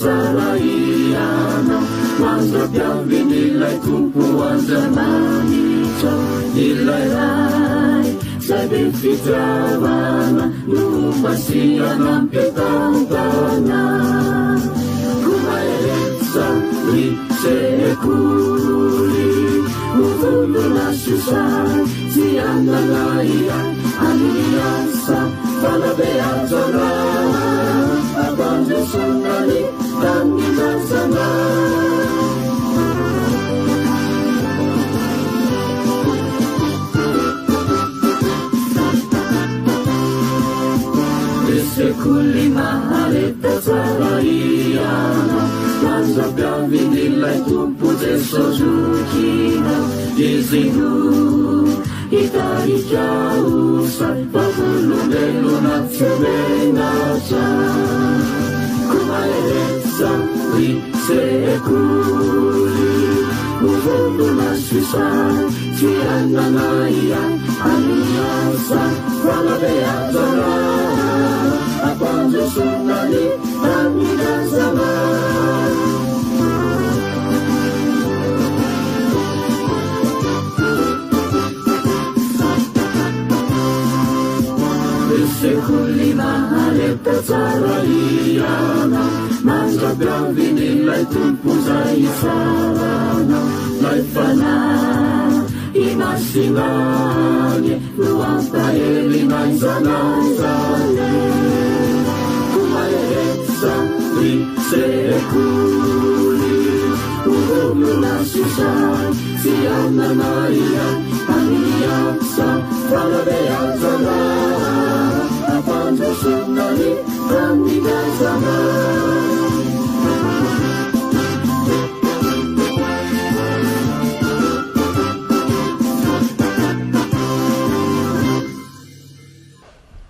tsara hianao Mandra-piavin'ilay Tompo Andriamanitra Ilay Ray izay be fitiavana No Masiana mpitantana Koa mahereza ry sekoly Ho vonona sy ho sahy Tsy hanana ahiahy Amin'ny asa fanabeazana Fampandrosoana ny tanindrazana. Ry sekoly mahareta tsara hianao Mandra-piavin'ilay Tompo Jesosy zokinao Izy no Hitarika ho sahy vavolombelona tsy menatra. Koa mahereza ry sekoly, ho vonona sy sahy, tsy hanana ahiahy amin'ny asa fanabeazana, hampandrosoana ny tanindrazana. Sekoly mahareta tsara hianao Mandra-piavin'ilay Tompo izay hitsarana Ilay Fanahy Masina anie no hampahery n'aiza n'aiza anie Koa mahereza ry sekoly Ho vonona sy sahy Tsy hanana ahiahy amin'ny asa fanabeazana hampandrosoana ny tanindrazana.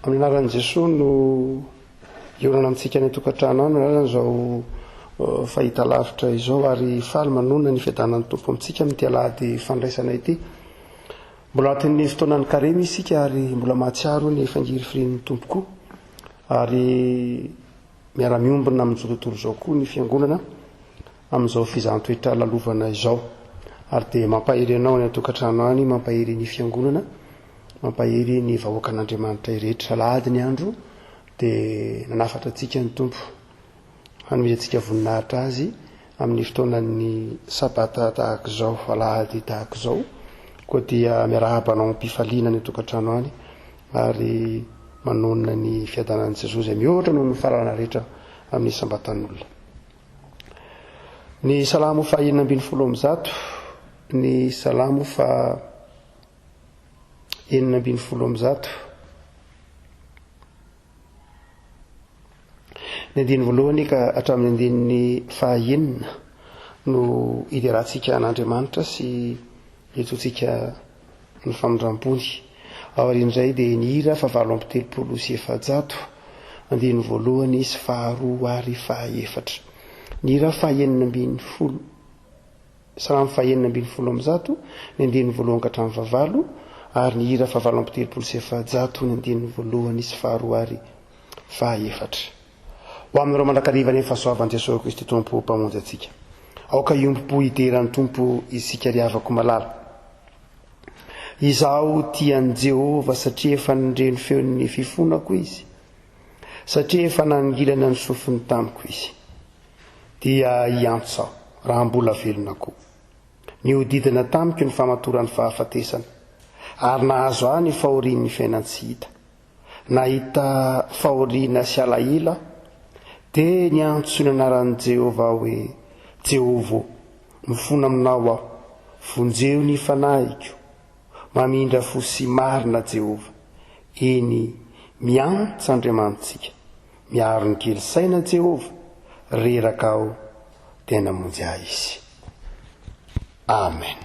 Amin'ny anaran'i Jesoa no hihaonana amintsika any an-tokantrano any alalan'izao fahitalavitra izao ary faly manonona ny fiadanan'ny Tompo amintsika amin'ity alahady fandraisana ity. Mbola anatin'ny fotoanan'ny karemy isika ary mbola mahatsiaro ny fangirifirian'ny Tompo koa ary miara-miombona amin'izao tontolo izao koa ny fiangonana amin'izao fizahan-toetra lalovana izao. Ary dia mampahery anao any an-tokantrano any, mampahery ny fiangonana, mampahery ny vahoakan'Andriamanitra rehetra. Alahady ny andro dia nanafatra antsika ny Tompo hanomezantsika voninahitra Azy amin'ny fotoanan'ny Sabata tahaka izao, alahady tahaka izao. Koa dia miarahaba anao am-pifaliana any an-tokantrano any ary manonona ny fiadanan'i Jesoa izay mihoatra noho ny fahalalana rehetra amin'ny isam-batan'olona. Ny Salamo faha 116, ny Salamo faha 116. Ny andininy voalohany ka hatramin'ny andininy faha enina no iderantsika an'Andriamanitra sy iantsoantsika ny famindram-pony. Aorian'izay dia ny hira faha 438, andininy voalohany sy faharoa ary faha efatra. Ny hira faha 16. Salamo fahenina 116, ny andininy voalohany ka hatramin'ny fahavalo, ary ny hira fahavalo 438, ny andininy voalohany sy faharoa ary fahaefatra. Ho aminareo mandrakariva anie ny fahasoavan'i Jesoa Kristy Tompo Mpamonjy antsika. Aoka hiombom-po hidera ny Tompo isika ry havako malala. Izaho tia an'i Jehovah satria efa nandre ny feon'ny fifonako Izy, satria efa nanongilana ny sofiny tamiko Izy. Dia hiantso aho, raha mbola velona koa. Nihodidina tamiko ny famatoran'ny fahafatesana, ary nahazo ahy ny fahorian'ny fiainan-tsy hita. Nahita fahoriana sy alahelo aho, dia niantso ny anaran'i Jehovah aho hoe, Jehovah ô, mifona aminao aho, vonjeo ny fanahiko. Mamindra fo sy marina Jehovah. Eny, miantsa Andriamanitsika. Miaro ny kely saina Jehovah, reraka aho dia namonjy ahy Izy. Amen.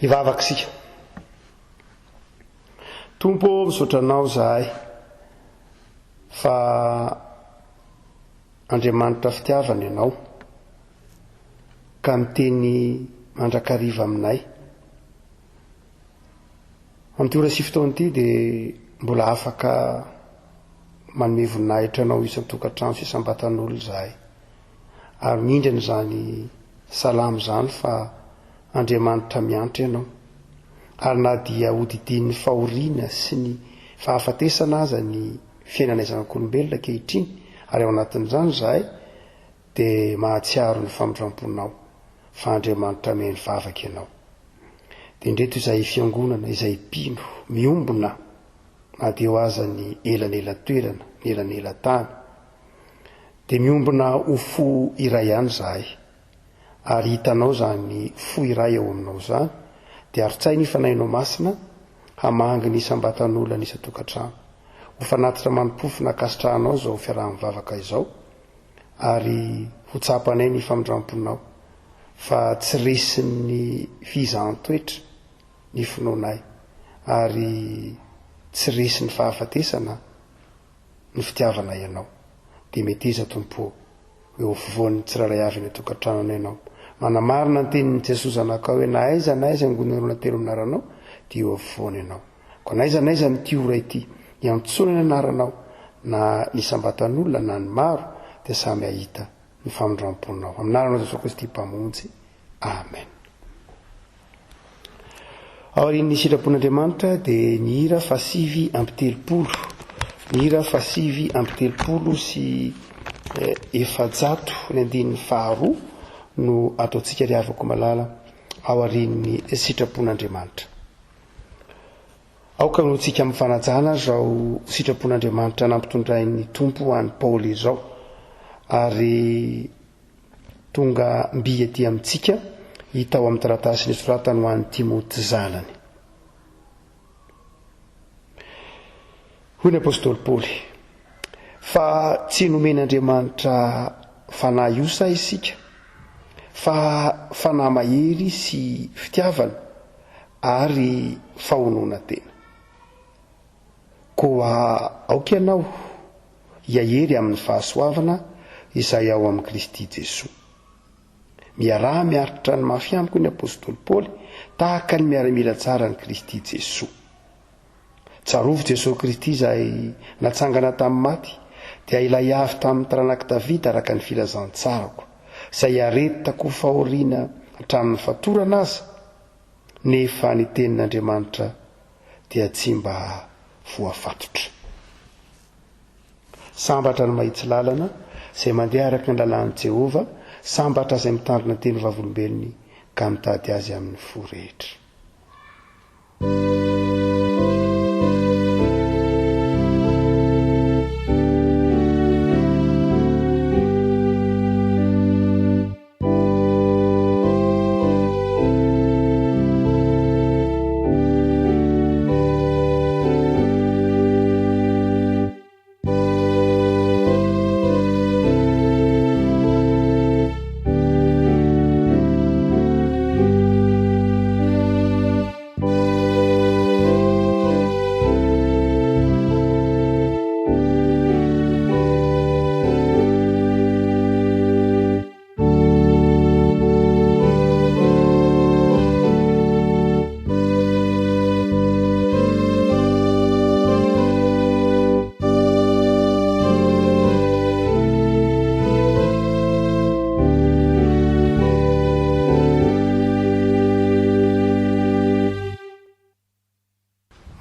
Hivavaka isika. Tompo ô, misaotra Anao izahay fa Andriamanitra fitiavana Ianao ka miteny mandrakariva aminay. Amin'ity ora sy fotoana ity dia mbola afaka manome voninahitra Anao isan-tokantrano sy isam-batan'olona izahay. Ary mindrana izany salamo izany fa Andriamanitra miantra Ianao. Ary na dia hodidinin'ny fahoriana sy ny fahafatesana aza ny fiainanay zanak'olombelona ankehitriny, ary ao anatin'izany izahay, dia mahatsiaro ny famindramponao fa Andriamanitra mihaino vavaka Ianao. Dia indreto izahay fiangonana, izay mpino, miombona na dia eo aza ny elanelan-toerana, ny elanelan-tany, dia miombona ho fo iray ihany izahay. Ary hitanao izany fo iray ao aminao izany, dia arotsahy ny Fanahinao Masina hamangy ny isam-batan'olona ny isan-tokantrano. Ho fanatitra manim-pofona ankasitrahanao izao fiaraha-mivavaka izao, ary ho tsapanay ny famindram-ponao, fa tsy resin'ny fizahan-toetra ny finoanay, ary tsy resin'ny fahafatesana ny fitiavanay Anao. Dia meteza Tompo ô, ho eo afovoan'ny tsirairay avy any an-tokantranonay Ianao. Manamarina ny tenin'i Jesoa Zanakao hoe na aiza na aiza angonan'olona olona telo amin'ny anaranao, dia eo afovoany Ianao. Koa na aiza na aiza amin'ity ora ity, iantsoana ny anaranao, na ny isam-batan'olona na ny maro, dia samy hahita ny famindram-ponao. Amin'ny anaranao Jesoa Kristy Mpamonjy. Amen. Aorian'ny sitrapon'Andriamanitra dia ny hira fahasivy amby telopolo, ny hira fahasivy amby telopolo sy 400 ny andininy faharoa no ataontsika ry havako malala aorian'ny sitrapon'Andriamanitra. Aoka hinoantsika amin'ny fanajana izao sitrapon'Andriamanitra nampitondrain'ny Tompo an'i Paoly izao, ary tonga mby ety amintsika, hita ao amin'ny taratasy nosoratany ho an'i Timoty zanany. Hoy ny apostoly Paoly, Fa tsy nomen'Andriamanitra fanahy osa isika, fa fanahy mahery sy fitiavana ary fahononan-tena. Koa aoka ianao hiahery amin'ny fahasoavana izay ao amin'i Kristy Jesoa. Miaraha miaritra ny mafy amiko ny apostoly Paoly, tahaka ny miaramila tsara an'i Kristy Jesoa. Tsarovy Jesoa Kristy izay natsangana tamin'ny maty, dia ilay avy tamin'ny taranak'i Davida araka ny filazantsarako, izay aretako fahoriana hatramin'ny fatorana aza, nefa ny tenin'Andriamanitra dia tsy mba voafatotra. Sambatra ny mahitsy lalana, izay mandeha araka ny lalàn'i Jehovah, sambatra izay mitandrina ny teny vavolombelony ka mitady azy amin'ny fo rehetra.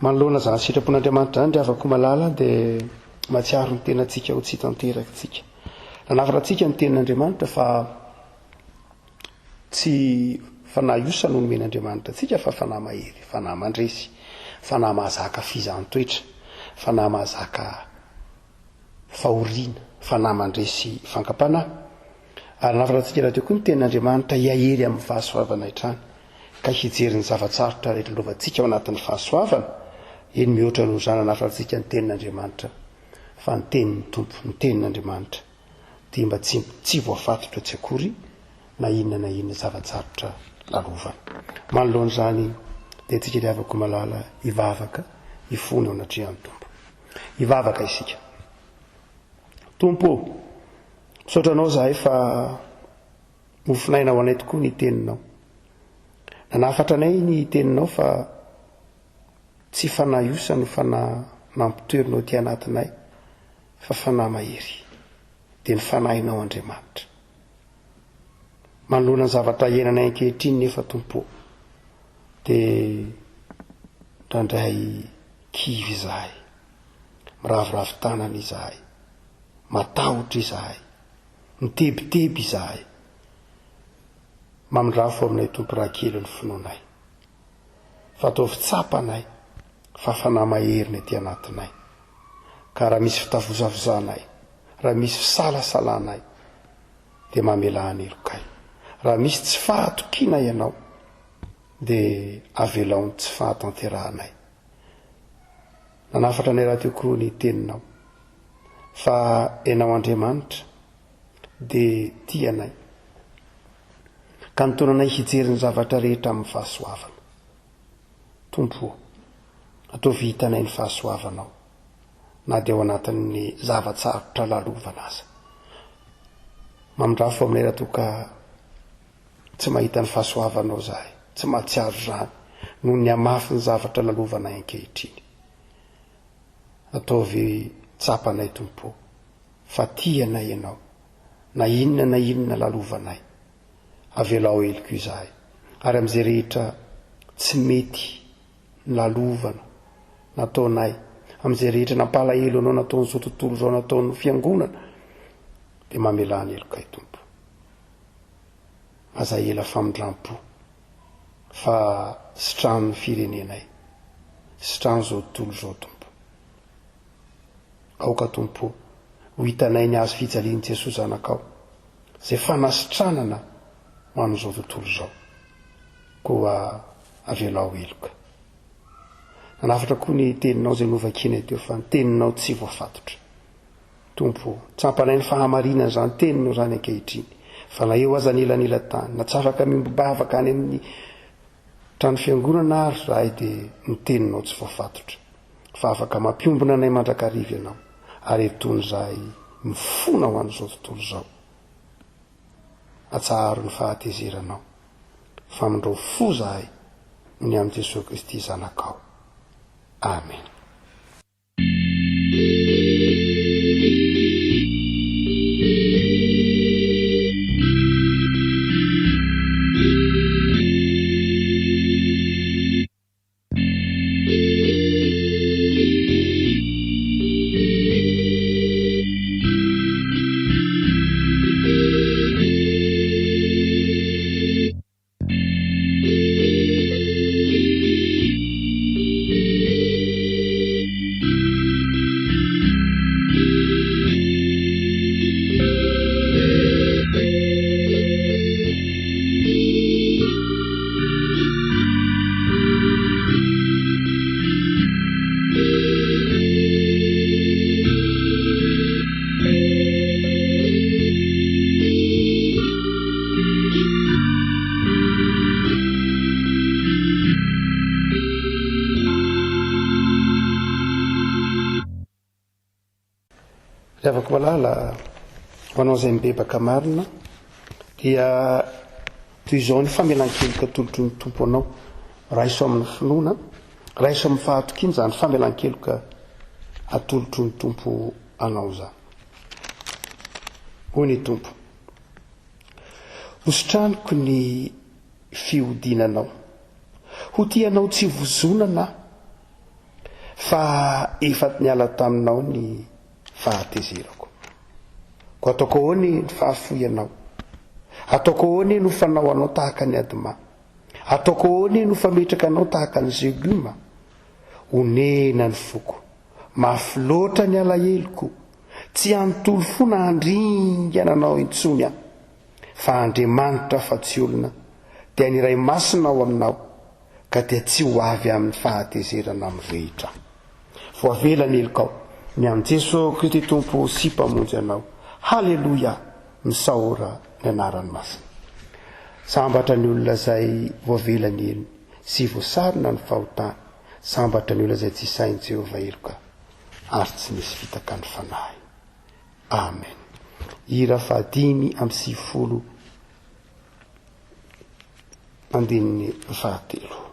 Manoloana izany sitrapon'Andriamanitra izany ry havako malala dia mahatsiaro ny tenantsika ho tsy tanteraka isika. Nanafatra antsika ny tenin'Andriamanitra fa tsy fanahy osa no nomen'Andriamanitra antsika fa fanahy mahery, fanahy mandresy, fanahy mahazaka fizahan-toetra, fanahy mahazaka fahoriana, fanahy mandresy fankam-panahy. Ary nanafatra antsika rahateo koa ny tenin'Andriamanitra hiahery amin'ny fahasoavana hatrany, ka hijery ny zava-tsarotra rehetra lovantsika ao anatin'ny fahasoavana, eny mihoatra noho izany nanafatra antsika ny tenin'Andriamanitra fa ny tenin'ny Tompo, ny tenin'Andriamanitra dia mba tsy tsy voafatotra tsy akory na inona na inona zava-tsarotra. lalovana. Manoloana izany dia antsika ry havako malala hivavaka hifona eo anatrehan'ny Tompo. Hivavaka isika. Tompo ô, misaotra Anao izahay fa mofonaina ho anay tokoa ny Teninao. Nanafatra anay ny Teninao fa tsy fanahy osa no fanahy nampitoerinao aty anatinay fa fanahy mahery, dia ny Fanahinao Andriamanitra. Manoloana ny zavatra iainanay ankehitriny nefa Tompo ô, dia indraindray kivy izahay, miraviravy tanana izahay, matahotra izahay, mitebiteby izahay. Mamindrafo aminay Tompo raha kely ny finoanay, fa ataovy tsapanay fa fanahy mahery ny aty anatinay, ka raha misy fitavozavozanay, raha misy fisalasalanay, dia mamelà ny helokay. Raha misy tsy fahatokiana ianao, dia avelao ny tsy fahatanterahanay. Nanafatra anay rahateo koa ny teninao, fa ianao Andriamanitra dia tia anay, ka nitaona anay hijery ny zavatra rehetra amin'ny fahasoavana. Tompo ô, ataovy hitanay ny fahasoavanao, na dia ao anatin'ny zava-tsarotra lalovana aza. Mamindrafo aminay raha toa ka tsy mahita ny fahasoavanao izahay, tsy mahatsiaro izany noho ny hamafin'ny zavatra lalovanay ankehitriny. Ataovy tsapanay Tompo ô, fa tia anay Ianao, na inona na inona lalovanay. Avelao heloka izahay, ary amin'izay rehetra tsy mety lalovana nataonay, amin'izay rehetra nampalahelo Anao nataon'izao tontolo izao, nataon'ny Fiangonana, dia mamelà ny helokay Tompo. Aza ela famindram-po fa sitrano ny firenenay, sitrano izao tontolo izao Tompo. Aoka Tompo ho hitanay ny hazo fijalian'i Jesoa Zanakao, izay fanasitranana ho an'izao tontolo izao. Koa avelao heloka. Nanafatra koa ny teninao izay novakianay teo fa ny teninao tsy voafatotra. Tompo ô, tsampanay ny fahamarinan'izany teninao izany ankehitriny, fa na eo aza ny elanelan-tany, na tsy afaka miombom-bavaka any amin'ny trano fiangonana ary izahay dia ny teninao tsy voafatotra, fa afaka mampiombona anay mandrakariva Ianao, ary itony izahay mifona ho an'izao tontolo izao. Atsaharo ny fahatezeranao. Famindrao fo izahay noho ny amin'i Jesoa Kristy Zanakao. Amen. Ry havako malala, ho anao izay mibebaka marina, dia toy izao ny famelan-keloka atolotry ny Tompo anao. Raiso amin'ny finoana, raiso amin'ny fahatokiana izany famelan-keloka atolotry ny Tompo anao izany. Hoy ny Tompo, Hositraniko ny fihodinanao, ho tia anao tsy vozonana aho, Fa efa niala taminao ny fahatezerako. Koa ataoko ahoana e ny fahafoy anao? Ataoko ahoana e no fanao anao tahaka an'i Adma? Ataoko ahoana e no fametraka anao tahaka an'i Zeboma? Onena ny foko, mafy loatra ny alaheloko, tsy hanontolo fo na handringana anao intsony aho. Fa Andriamanitra fa tsy olona, dia ny Iray Masina ao aminao, ka dia tsy ho avy amin'ny fahatezerana mirehitra. Voavela ny helokao. Ny amin'i Jeso Kristy Tompo sy Mpamonjy anao. Haleloia! Misaora ny anarany masina. Sambatra ny olona izay voavela ny helony sy voasarona ny fahotany. Sambatra ny olona izay tsy sahin'i Jehovah heloka ary tsy misy fitaka ny fanahiny. Amen. Hira faha-95 andininy fahatelo.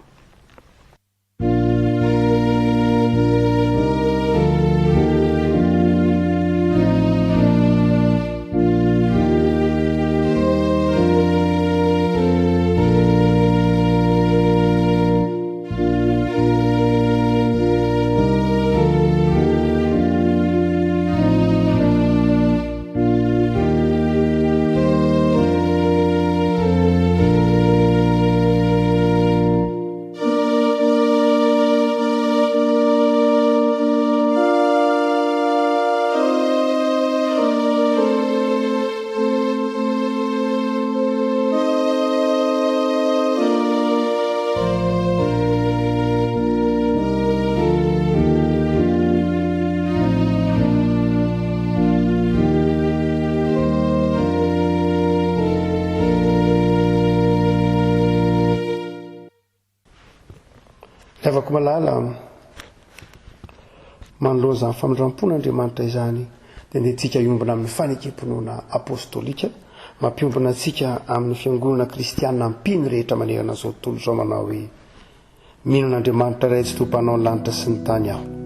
Ry havako malala, manoloana izany famindram-pon'Andriamanitra izany, dia ndeha tsika hiombona amin'ny fanekem-pinoana apostolika, mampiombona antsika amin'ny fiangonana kristiana mpino rehetra manerana izao tontolo izao manao hoe, Mino an'Andriamanitra Ray Tsitoha Mpanao ny lanitra sy ny tany aho.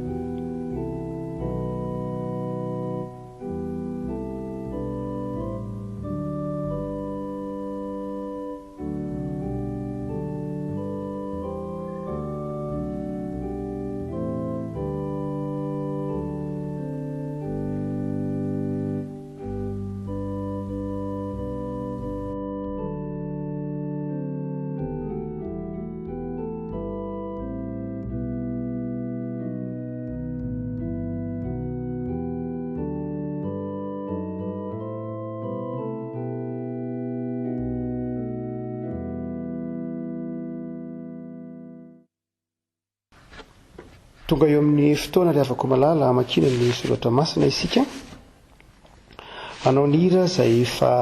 Tonga eo amin'ny fotoana ry havako malala hamakiana ny soratra masina isika. Hanao ny hira izay efa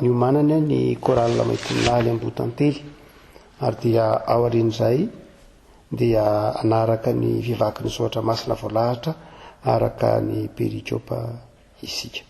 niomanany ny chorale Maitonilaly Ambohitantely ary dia ao aorian'izay dia hanaraka ny fivakin'ny soratra masina voalahatra araka ny perikopa isika.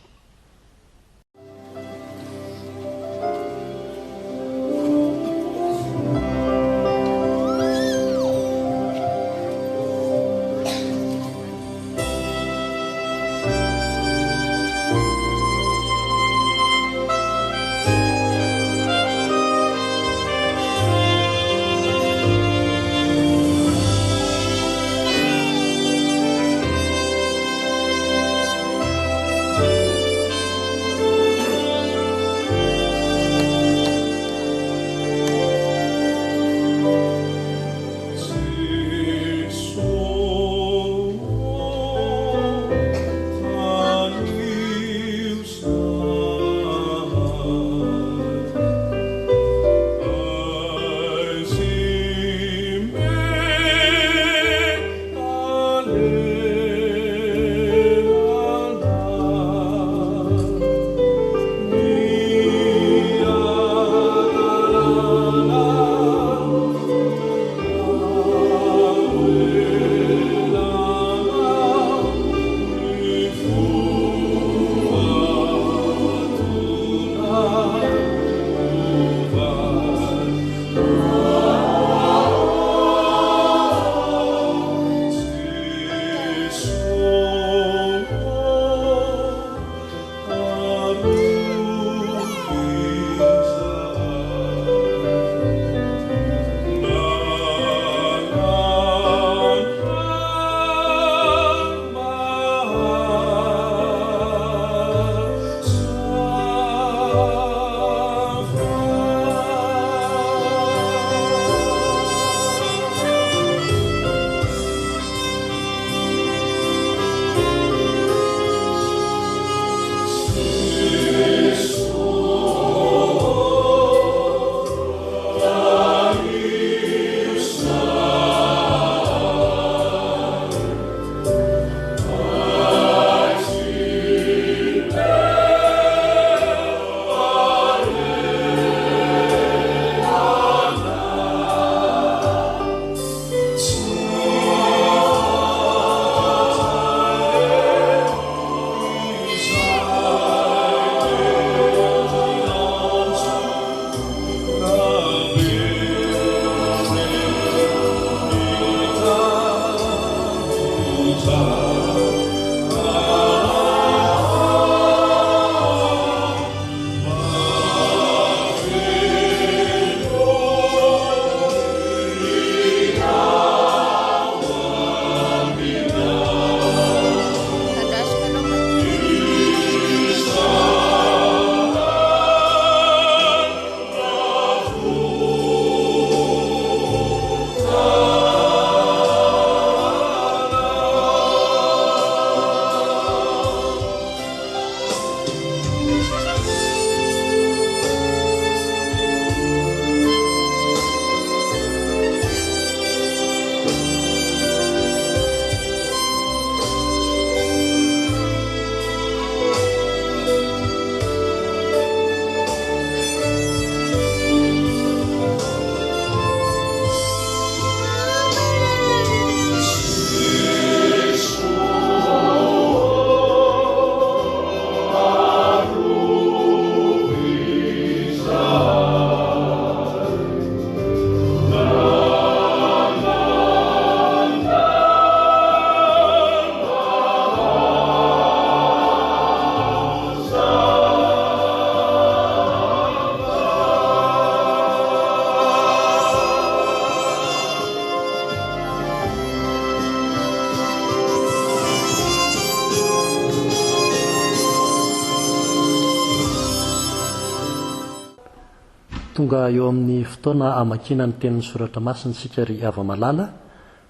Tonga eo amin'ny fotoana hamakiana ny tenin'ny Soratra Masina isika ry hava-malala.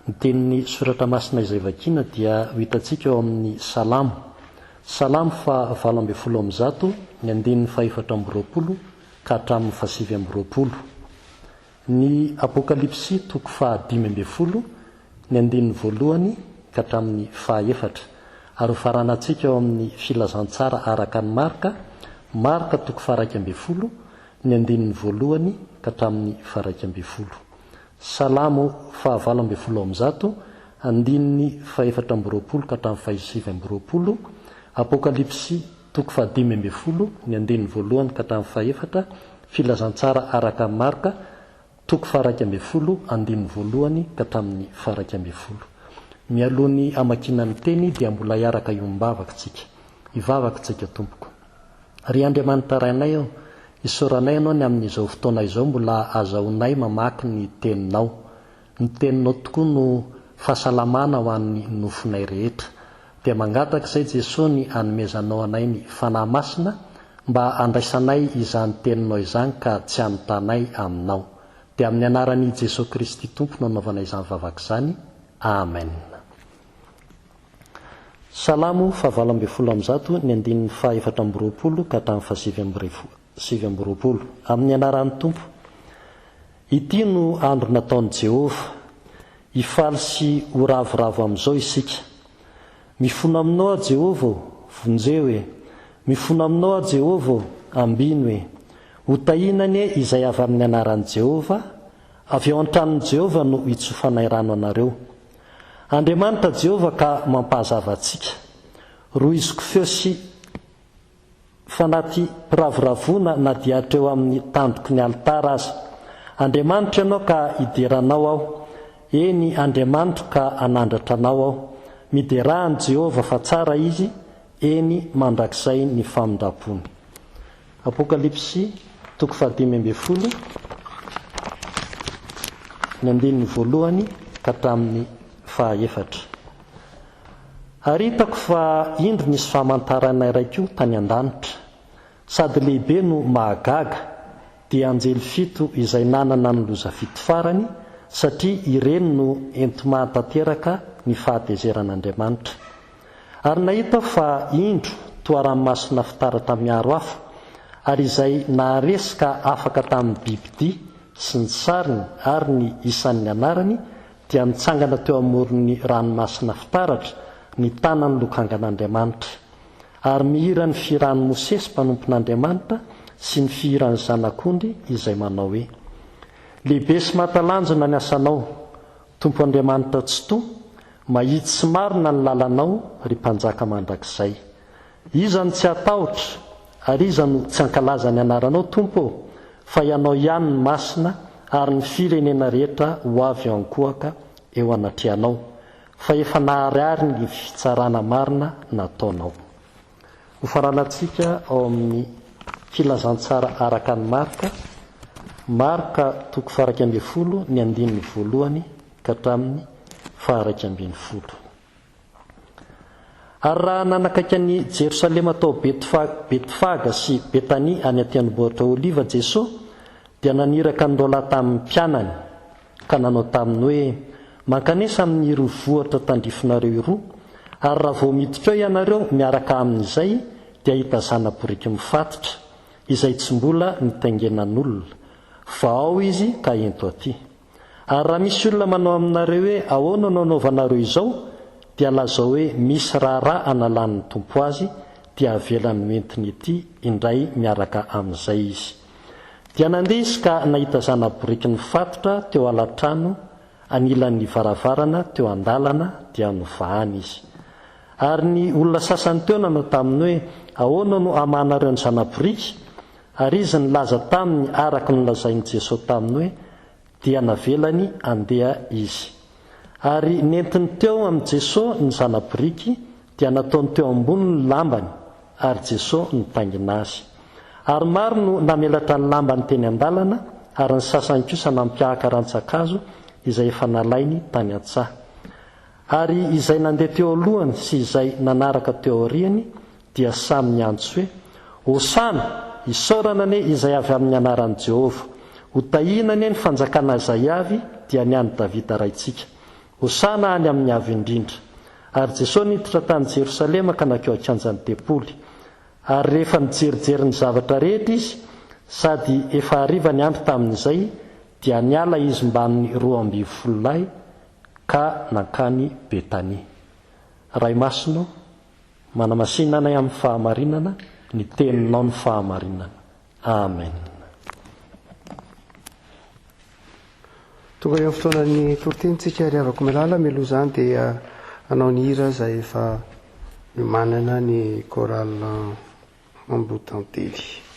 Ny tenin'ny Soratra Masina izay vakiana dia ho hitantsika ao amin'ny Salamo. Salamo faha 118, ny andininy faha 24 ka hatramin'ny faha 29. Ny Apokalypsy toko faha 15, ny andininy voalohany ka hatramin'ny faha efatra. Ary ho faranantsika ao amin'ny Filazantsara araka an'i Marka, Marka toko faha 11, ny andininy voalohany ka hatramin'ny faha 11. Salamo faha 118, andininy faha 24 ka hatramin'ny faha 29, Apokalypsy toko faha 15, ny andininy voalohany ka hatramin'ny faha efatra, Filazantsara araka an'i Marka, Toko faha-11, andininy voalohany ka hatramin'ny faha-11. Mialoha ny hamakiana ny teny dia mbola hiaraka hiombavaka tsika. Hivavaka tsika tompoko. Ry Andriamanitra Rainay ô, isaoranay Anao ny amin'izao fotoana izao mbola azahoanay mamaky ny Teninao. Ny Teninao tokoa no fahasalamana ho an'ny nofonay rehetra. Dia mangataka izay Jesoa ny hanomezanao anay ny Fanahy Masina mba handraisanay izany Teninao izany ka tsy hanotanay Aminao. Dia amin'ny anaran'i Jesoa Kristy Tompo no anaovana izany vavaka izany. Amen. Salamo faha 118 ny andininy faha 24 ka hatramin'ny faha 29. Amin'ny anaran'ny Tompo. Ity no andro nataon'i Jehovah. Hifaly sy ho ravoravo amin'izao isika. Mifona aminao aho Jehovah ô, vonjeo e! Mifona aminao aho Jehovah ô, ambino e! Hotahina anie izay avy amin'ny anaran'i Jehovah, avy ao an-tranon'i Jehovah no hitsofanay rano anareo. Andriamanitra Jehovah ka mampahazava antsika. Rohiziko feo sy. Fanati-piravoravoana na dia hatreo amin'ny tandroky ny alitara aza. Andriamanitro Ianao ka hidera Anao aho, eny, Andriamanitro ka hanandratra Anao aho. Miderà an'i Jehovah fa tsara Izy, eny, mandrakizay ny famindram-pony. Apokalypsy toko fahadimy ambin'ny folo, ny andininy voalohany ka hatramin'ny fahaefatra. Ary hitako fa indro nisy famantarana iray koa tany an-danitra, sady lehibe no mahagaga, dia anjely fito izay nanana ny loza fito farany, satria ireny no enti-mahatanteraka ny fahatezeran'Andriamanitra. Ary nahita aho fa indro toa ranomasina fitaratra miharo afo, ary izay naharesy ka afaka tamin'ny bibi-dia sy ny sariny ary ny isan'ny anarany dia nitsangana teo amoron'ny ranomasina fitaratra, nitana ny lokangan'Andriamanitra. Ary mihira ny fihiran'i Mosesy mpanompon'Andriamanitra sy ny fihiran'ny Zanak'ondry izay manao hoe, Lehibe sy mahatalanjona ny asanao, Tompo Andriamanitra Tsitoha, mahitsy sy marina ny lalanao, ry Mpanjaka mandrakizay. Iza no tsy hatahotra, ary iza no tsy hankalaza ny anaranao, Tompo ô? Fa Ianao ihany no masina, ary ny firenena rehetra ho avy hiankohoka eo anatrehanao, fa efa naharihary ny fitsarana marina nataonao. Hofaranantsika ao amin'ny Filazantsara araka an'i Marka, Marka toko faha-11, ny andininy voalohany ka hatramin'ny faha-11. Ary raha nanakaiky an'i Jerosalema tao Betfaga sy Betania any an-tendrombohitra Oliva Jeso, dia naniraka ny roalahy tamin'ny mpianany, ka nanao taminy hoe, Mankanesa amin'iroa vohitra tandrifinareo iroa, ary raha vao miditra eo ianareo miaraka amin'izay, dia hahita zana-boriky mifatotra, izay tsy mbola nitaingenan'olona. Vahao izy ka ento aty. Ary raha misy olona manao aminareo hoe, Ahoana no anaovanareo izao? dia lazao hoe, Misy raharaha analan'ny Tompo azy, dia avelany ho entiny ety indray miaraka amin'izay izy. Dia nandeha izy ka nahita zana-boriky nifatotra teo ala-trano anilan'ny varavarana teo an-dalana, dia novahany izy. Ary ny olona sasany teo nanao taminy hoe, Ahoana no amahanareo ny zana-boriky? Ary izy nilaza taminy araka ny nolazain'i Jesoa taminy hoe, Dia navelany handeha izy. Ary nentiny teo amin'i Jesoa ny zana-boriky, dia nataony teo amboniny ny lambany, ary Jesoa nitaingina azy. Ary maro no namelatra ny lambany teny an-dalana, ary ny sasany kosa nampiahaka rantsan-kazo izay efa nalainy tany an-tsaha. Ary izay nandeha teo alohany sy izay nanaraka teo aoriany dia samy niantso hoe, Hosana! Isaorana anie izay avy amin'ny anaran'i Jehovah! Hotahiana anie ny fanjakana izay avy, dia ny an'i Davida raintsika. Hosana any amin'ny Avo Indrindra. Ary Jesoa niditra tany Jerosalema ka nankeo an-kianjan'ny tempoly. Ary rehefa nijerijery ny zavatra rehetra izy, sady efa hariva ny andro tamin'izay, dia niala izy mbamin'ny 12 lahy ka nankany Betania. Ray Masina ô, manamasina anay amin'ny fahamarinana, ny Teninao no fahamarinana. Amen. Tonga eo amin'ny fotoanan'ny toriteny tsika ry havako malala, mialoha izany dia hanao ny hira izay efa niomanana ny chorale Ambohitantely.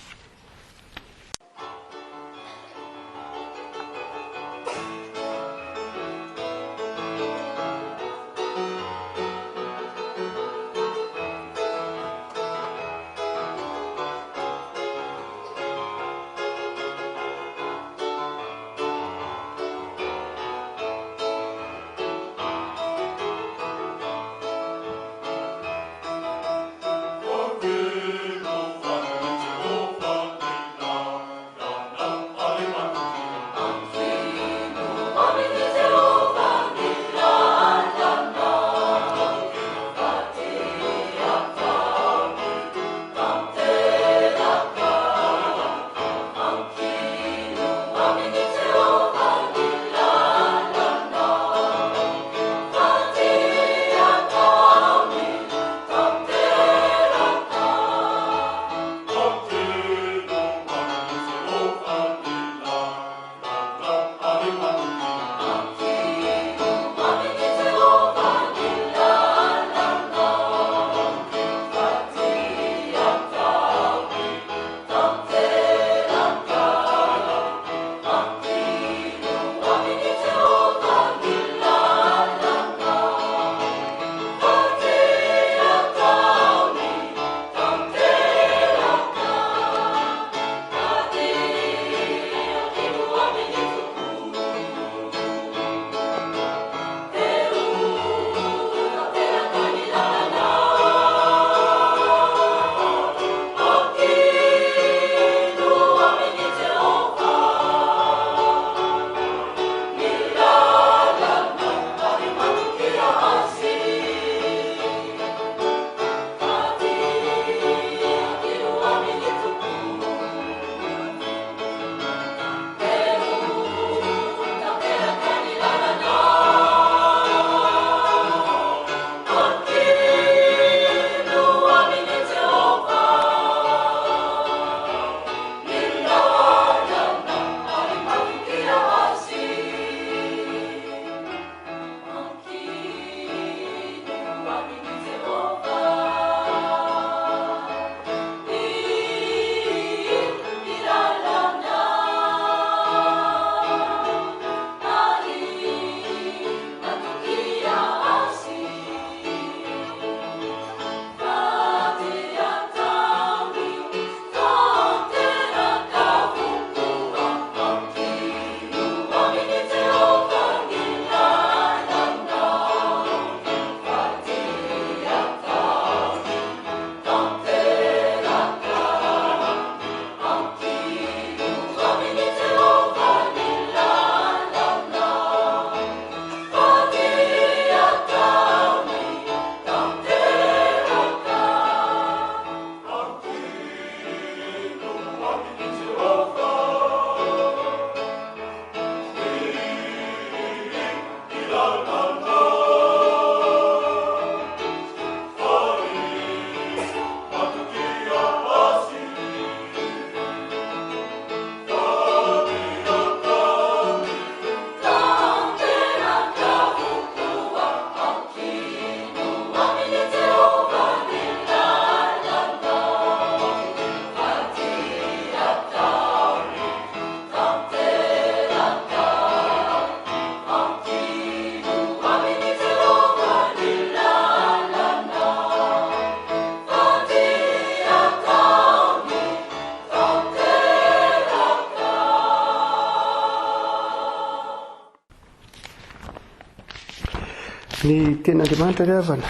Ny tenin'Andriamanitra ry havana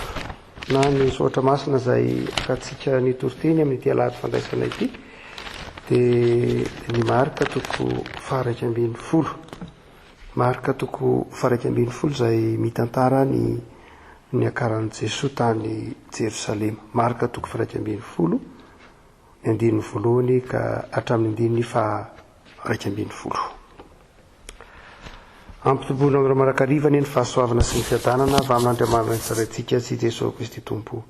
na ny soratra masina izay akantsika ny toriteny amin'ity alahady fandraisana ity. Dia ny Marka toko faha-11. Marka toko faha-11 izay mitantara ny niakaran'i Jesoa tany Jerosalema. Marka toko faha-11, ny andininy voalohany ka hatramin'ny andininy faha-11. Ampitomboina aminareo mandrakariva anie ny fahasoavana sy ny fiadanana avy amin'Andriamanitra Raintsika sy Jesoa Kristy Tompo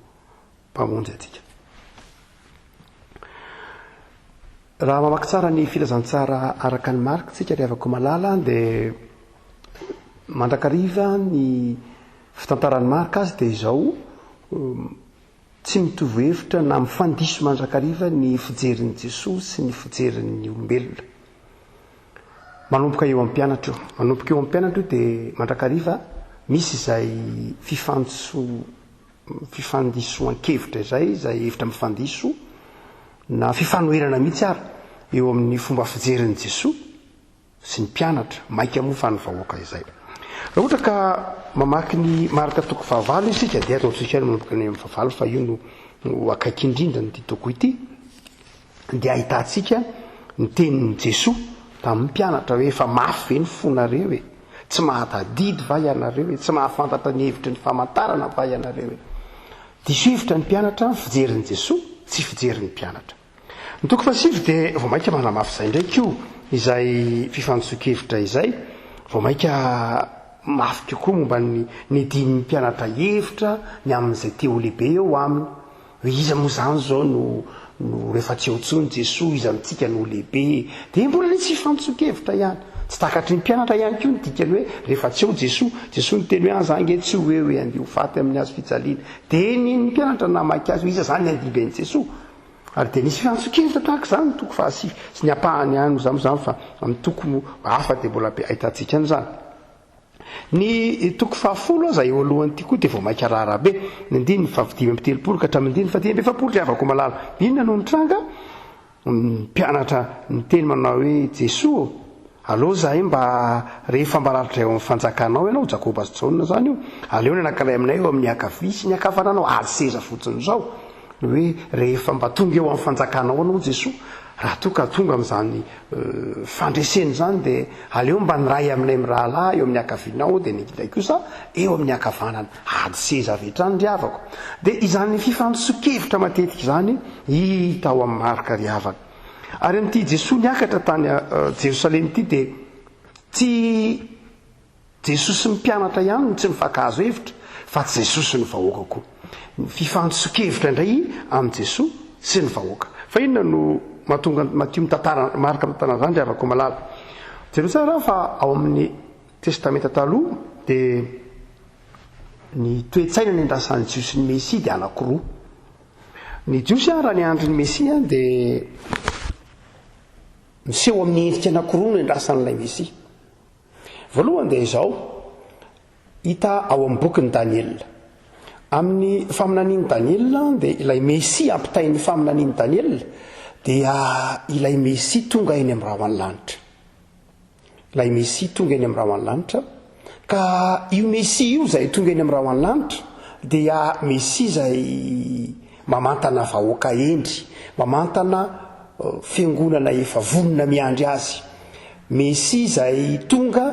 Mpamonjy antsika. Raha mamaky tsara ny filazantsara araka ny Marka tsika ry havako malala dia mandrakariva ny fitantaran'i Marka azy dia izao tsy mitovy hevitra na mifandiso mandrakariva ny fijerin'i Jesoa sy ny fijerin'ny olombelona. Manomboka eo amin'ny mpianatra io. Manomboka eo amin'ny mpianatra io dia mandrakariva misy izay fifantso fifandisoan-kevitra izay, izay hevitra mifandiso na fifanoherana mihitsy ary eo amin'ny fomba fijerin'i Jesoa sy ny mpianatra, mainka moa fa ny vahoaka izay. Raha ohatra ka mamaky ny Marka toko fahavalo isika dia ataontsika ihany manomboka ny amin'ny fahavalo fa io no no akaiky indrindra an'ity toko ity dia ahitantsika ny tenin'i Jesoa tamin'ny mpianatra hoe efa mafy ve ny fonareo e? Tsy mahatadidy va ianareo e? Tsy mahafantatra ny hevitry ny famantarana va ianareo e? Diso hevitra ny mpianatra ny fijerin'i Jesoa tsy fijerin'ny mpianatra. Ny toko fahasivy dia vao mainka manamafy izay indray koa izay fifandisoan-kevitra izay, vao mainka mafy kokoa momba ny nidian'ny mpianatra hevitra ny amin'izay te ho lehibe eo aminy. Hoe iza moa izany izao no no rehefa tsy eo intsony Jesoa, iza amintsika no ho lehibe? Dia mbola nisy fifandisoan-kevitra ihany. Tsy takatry ny mpianatra ihany koa ny dikany hoe rehefa tsy eo Jesoa. Jesoa niteny hoe an za ange tsy ho eo e, andeha ho faty amin'ny hazo fijaliana. Dia ny ny mpianatra namaky azy hoe iza izany ny handimby an'i Jesoa? Ary dia nisy fiantson-kevitra tahaka izany ny toko fahasivy sy ny ampahany ihany moa izany fa amin'ny toko hafa dia mbola be ahitantsika an'izany. Ny toko fahafolo aza eo alohan'ity koa dia vao mainka raharaha be. Ny andininy fahadimy amby telopolo ka hatramin'ny andininy fahadimy amby efapolo ry havako malala. Inona no nitranga? Ny mpianatra niteny manao hoe Jesoa ô, aleo izahay mba rehefa mba ratr'izay ao amin'ny fanjakanao ianao, Jakoba sy Jaona izany io, aleo ny anankiray aminay eo amin'ny ankavia sy ny ankavananao, ary seza fotsiny izao. Ny hoe rehefa mba tonga eo amin'ny fanjakanao anao Jesoa, raha toa ka tonga amin'izany fandresena izany dia aleo mba ny iray aminay mirahalahy eo amin'ny ankavianao dia ny iray kosa eo amin'ny ankavanana. Ady seza avy hatrany ry havako. Dia izany fifandisoan-kevitra matetika izany hita ao amin'ny Marka ry havana. Ary amin'ity Jesoa niakatra tany Jerosalema ity dia tsy Jesoa sy ny mpianatra ihany no tsy mifankahazo hevitra fa Jesoa sy ny vahoaka koa. Ny fifandisoan-kevitra indray amin'i Jesoa sy ny vahoaka. Fa inona no mahatonga an'i Matio mitantara, Marka mitantara an'izany ry havako malala? Jereo tsara fa ao amin'ny Testamenta Taloha dia ny toe-tsaina nendrasan'ny Jiosy ny Mesia dia anankiroa. Ny Jiosy raha niandry ny Mesia dia miseho amin'ny endrika anankiroa no endrasan'ilay Mesia. Voalohany dia izao, hita ao amin'ny bokin'i Daniela. Amin'ny faminanian'i Daniela dia ilay Mesia ampitain'ny faminanian'i Daniela dia ilay Mesia tonga eny amin'ny rahon'ny lanitra. Ilay Mesia tonga eny amin'ny rahon'ny lanitra. Ka io Mesia io izay tonga eny amin'ny rahon'ny lanitra dia Mesia izay mamantana vahoaka hendry, mamantana eh, fiangonana efa vonona miandry azy. Mesia izay tonga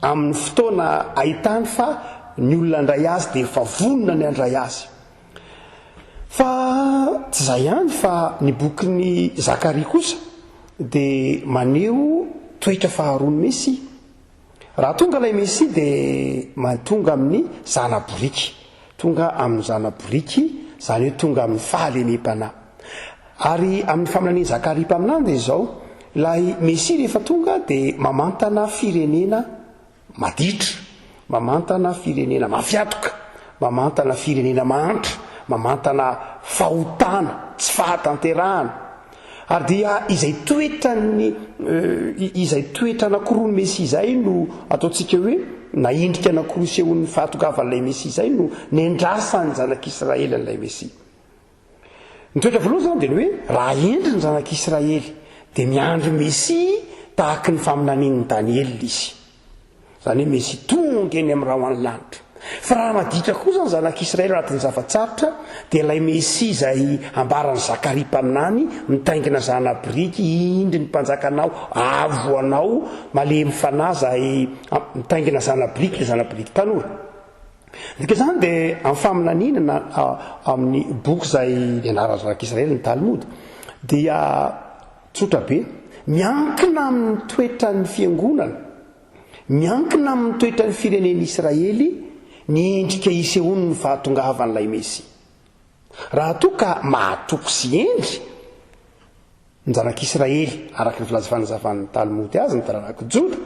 amin'ny fotoana ahitany fa ny olona handray azy dia efa vonona ny handray azy. Fa tsy izay ihany fa ny bokin'i Zakaria kosa dia maneho toetra faharoan'ny Mesia. Raha tonga ilay Mesia dia tonga amin'ny zana-boriky. Tonga amin'ny zana-boriky, izany hoe tonga amin'ny fahalemem-panahy. Ary amin'ny faminanian'i Zakaria mpaminany dia izao, ilay Mesia rehefa tonga dia mamantana firenena maditra, mamantana firenena mafiatoka, mamantana firenena mahantra, mamantana fahotana, tsy fahatanterahana. Ary dia izay toetran'ny izay toetra anankiroa ny Mesia izay no ataontsika hoe na endrika anankiroa isehoan'ny fahatongavan'ilay Mesia izay no nendrasan'ny zanak'Israely an'ilay Mesia. Ny toetra voalohany izany dia ny hoe raha hendry ny zanak'Israely dia miandry Mesia tahaky ny faminanian'i Daniela izy. Izany hoe Mesia tonga eny amin'ny rahon'ny lanitra. Fa raha maditra kosa ny zanak'Israely ao anatin'ny zava-tsarotra, dia ilay Mesia izay ambaran'i Zakaria mpaminany, mitaingina zana-biriky, indry ny mpanjakanao, avo anao, malemy fanahy izay mitaingina zana-biriky, ilay zana-biriky tanora. Ny dikan'izany dia amin'ny faminaniana na amin'ny boky izay nianaran'ny zanak'Israely, ny Talmud, dia tsotra be, miankina amin'ny toetran'ny fiangonana, Miankina amin'ny toetran'ny firenen'Israely ny endrika isehoan'ny fahatongavan'ilay Mesia. Raha toa ka mahatoky sy hendry ny zanak'Israely, araka ny filaza fanazavan'ny Talmud azy, ny taranak'i Joda,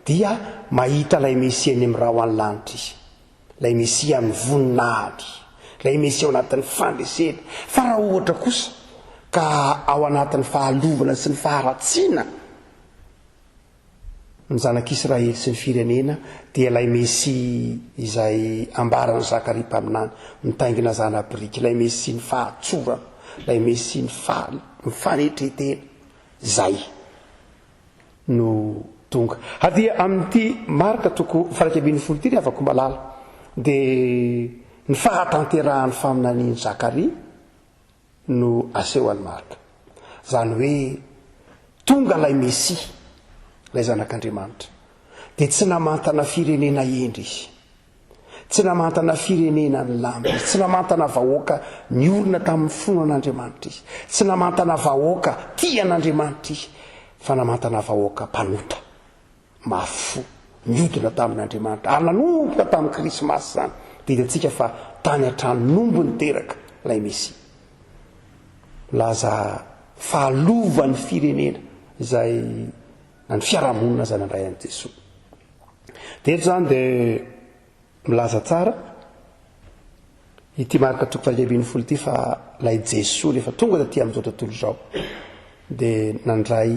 dia mahita ilay Mesia eny amin'ny rahona lanitra izy, ilay Mesia amin'ny voninahiny, ilay Mesia ao anatin'ny fandresena. Fa raha ohatra kosa ka ao anatin'ny fahalovana sy ny faharatsiana, Ny zanak'Israely sy ny firenena dia ilay Mesia izay ambaran'i Zakaria mpaminany, mitaingina zana-biriky, ilay Mesia ny fahatsorana, ilay Mesia ny faly, ny fanetren-tena, izay no tonga. Ary dia amin'ity Marka toko faha-11 ity ry havako malala, dia ny fahatanterahan'ny faminanian'i Zakaria, no aseho an'i Marka. Izany hoe tonga ilay Mesia, ilay Zanak'Andriamanitra, dia tsy namantana firenena hendry izy. Tsy namantana firenena nilamina izy. Tsy namantana vahoaka niorina tamin'ny finoana an'Andriamanitra izy. Tsy namantana vahoaka tia an'Andriamanitra izy, fa namantana vahoaka mpanota. mafy fo, niodina tamin'Andriamanitra, ary nanomboka tamin'ny Krismasy izany, dia hitantsika fa tany an-tranon'omby niteraka ilay Mesia. Milaza fahalovan'ny firenena izay na ny fiarahamonina izay nandray an'i Jesoa. Dia eto izany dia milaza tsara ity Marka toko faha-11 ity fa ilay Jesoa rehefa tonga taty amin'izao tontolo izao dia nandray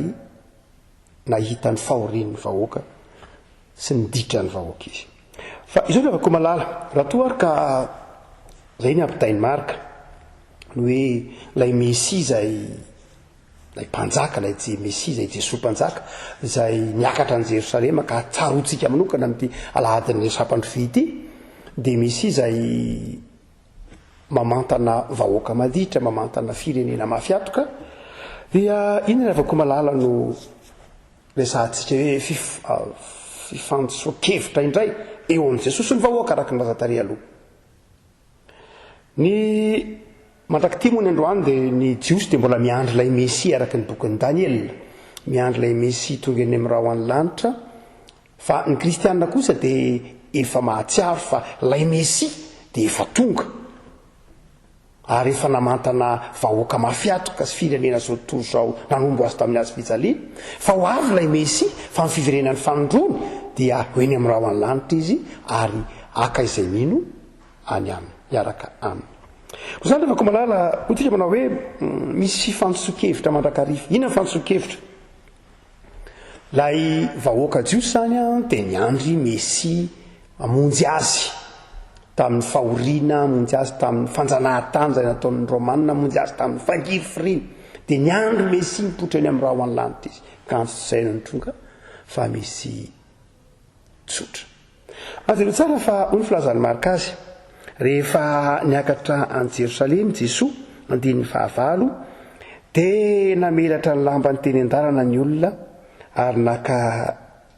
nahita ny fahorian'ny vahoaka sy ny ditran'ny vahoaka izy. Fa izao ry havako malala, raha toa ary ka izay ny ampitain'i Marka, ny hoe ilay Mesia izay ilay mpanjaka, ilay Je Mesia izay Jesoa mpanjaka, izay niakatra an'i Jerosalema ka tsaroantsika manokana amin'ity alahadin'ny sampandrofia ity, dia Mesia izay mamantana vahoaka maditra, mamantana firenena mafy hatoka, dia inona ry Ravakomalala no resahantsika hoe fifandisoan-kevitra indray eo amin'i Jesoa sy ny vahoaka araka ny laza tary aloha. Ny mandrak'ity moa ny androany dia ny Jiosy dia mbola miandry ilay Mesia araka ny bokin'i Daniela, miandry ilay Mesia tonga eny amin'ny rahona lanitra, Fa ny kristiana kosa dia efa mahatsiaro fa ilay Mesia dia efa tonga ary efa namantana vahoaka mafy hatoka sy firenena izao tontolo izao nanombo azy tamin'ny hazo fijaliana, fa ho avy ilay Mesia fa ny fiverenany fanindroany dia ho eny amin'ny rahona lanitra izy ary haka izay mino any aminy, hiaraka aminy. Koa izany ry Vakomalala, hoy tsika manao hoe misy fifandisoan-kevitra mandrakariva. Inona ny fandisoan-kevitra? Ilay vahoaka jiosy izany dia niandry Mesia hamonjy azy tamin'ny fahoriana, hamonjy azy tamin'ny fanjanahantany izay nataon'ny Romana, hamonjy azy tamin'ny fangirifiriana. Dia niandry Mesia mipoitra eny amin'ny rahona lanitra izy. Kanjo tsy izay no nitranga fa Mesia tsotra. Azo jereo tsara fa hoy ny filazan'i Marka azy, rehefa niakatra an'i Jerosalema i Jesoa, andininy fahavalo, dia namelatra ny lambany teny an-dalana ny olona ary naka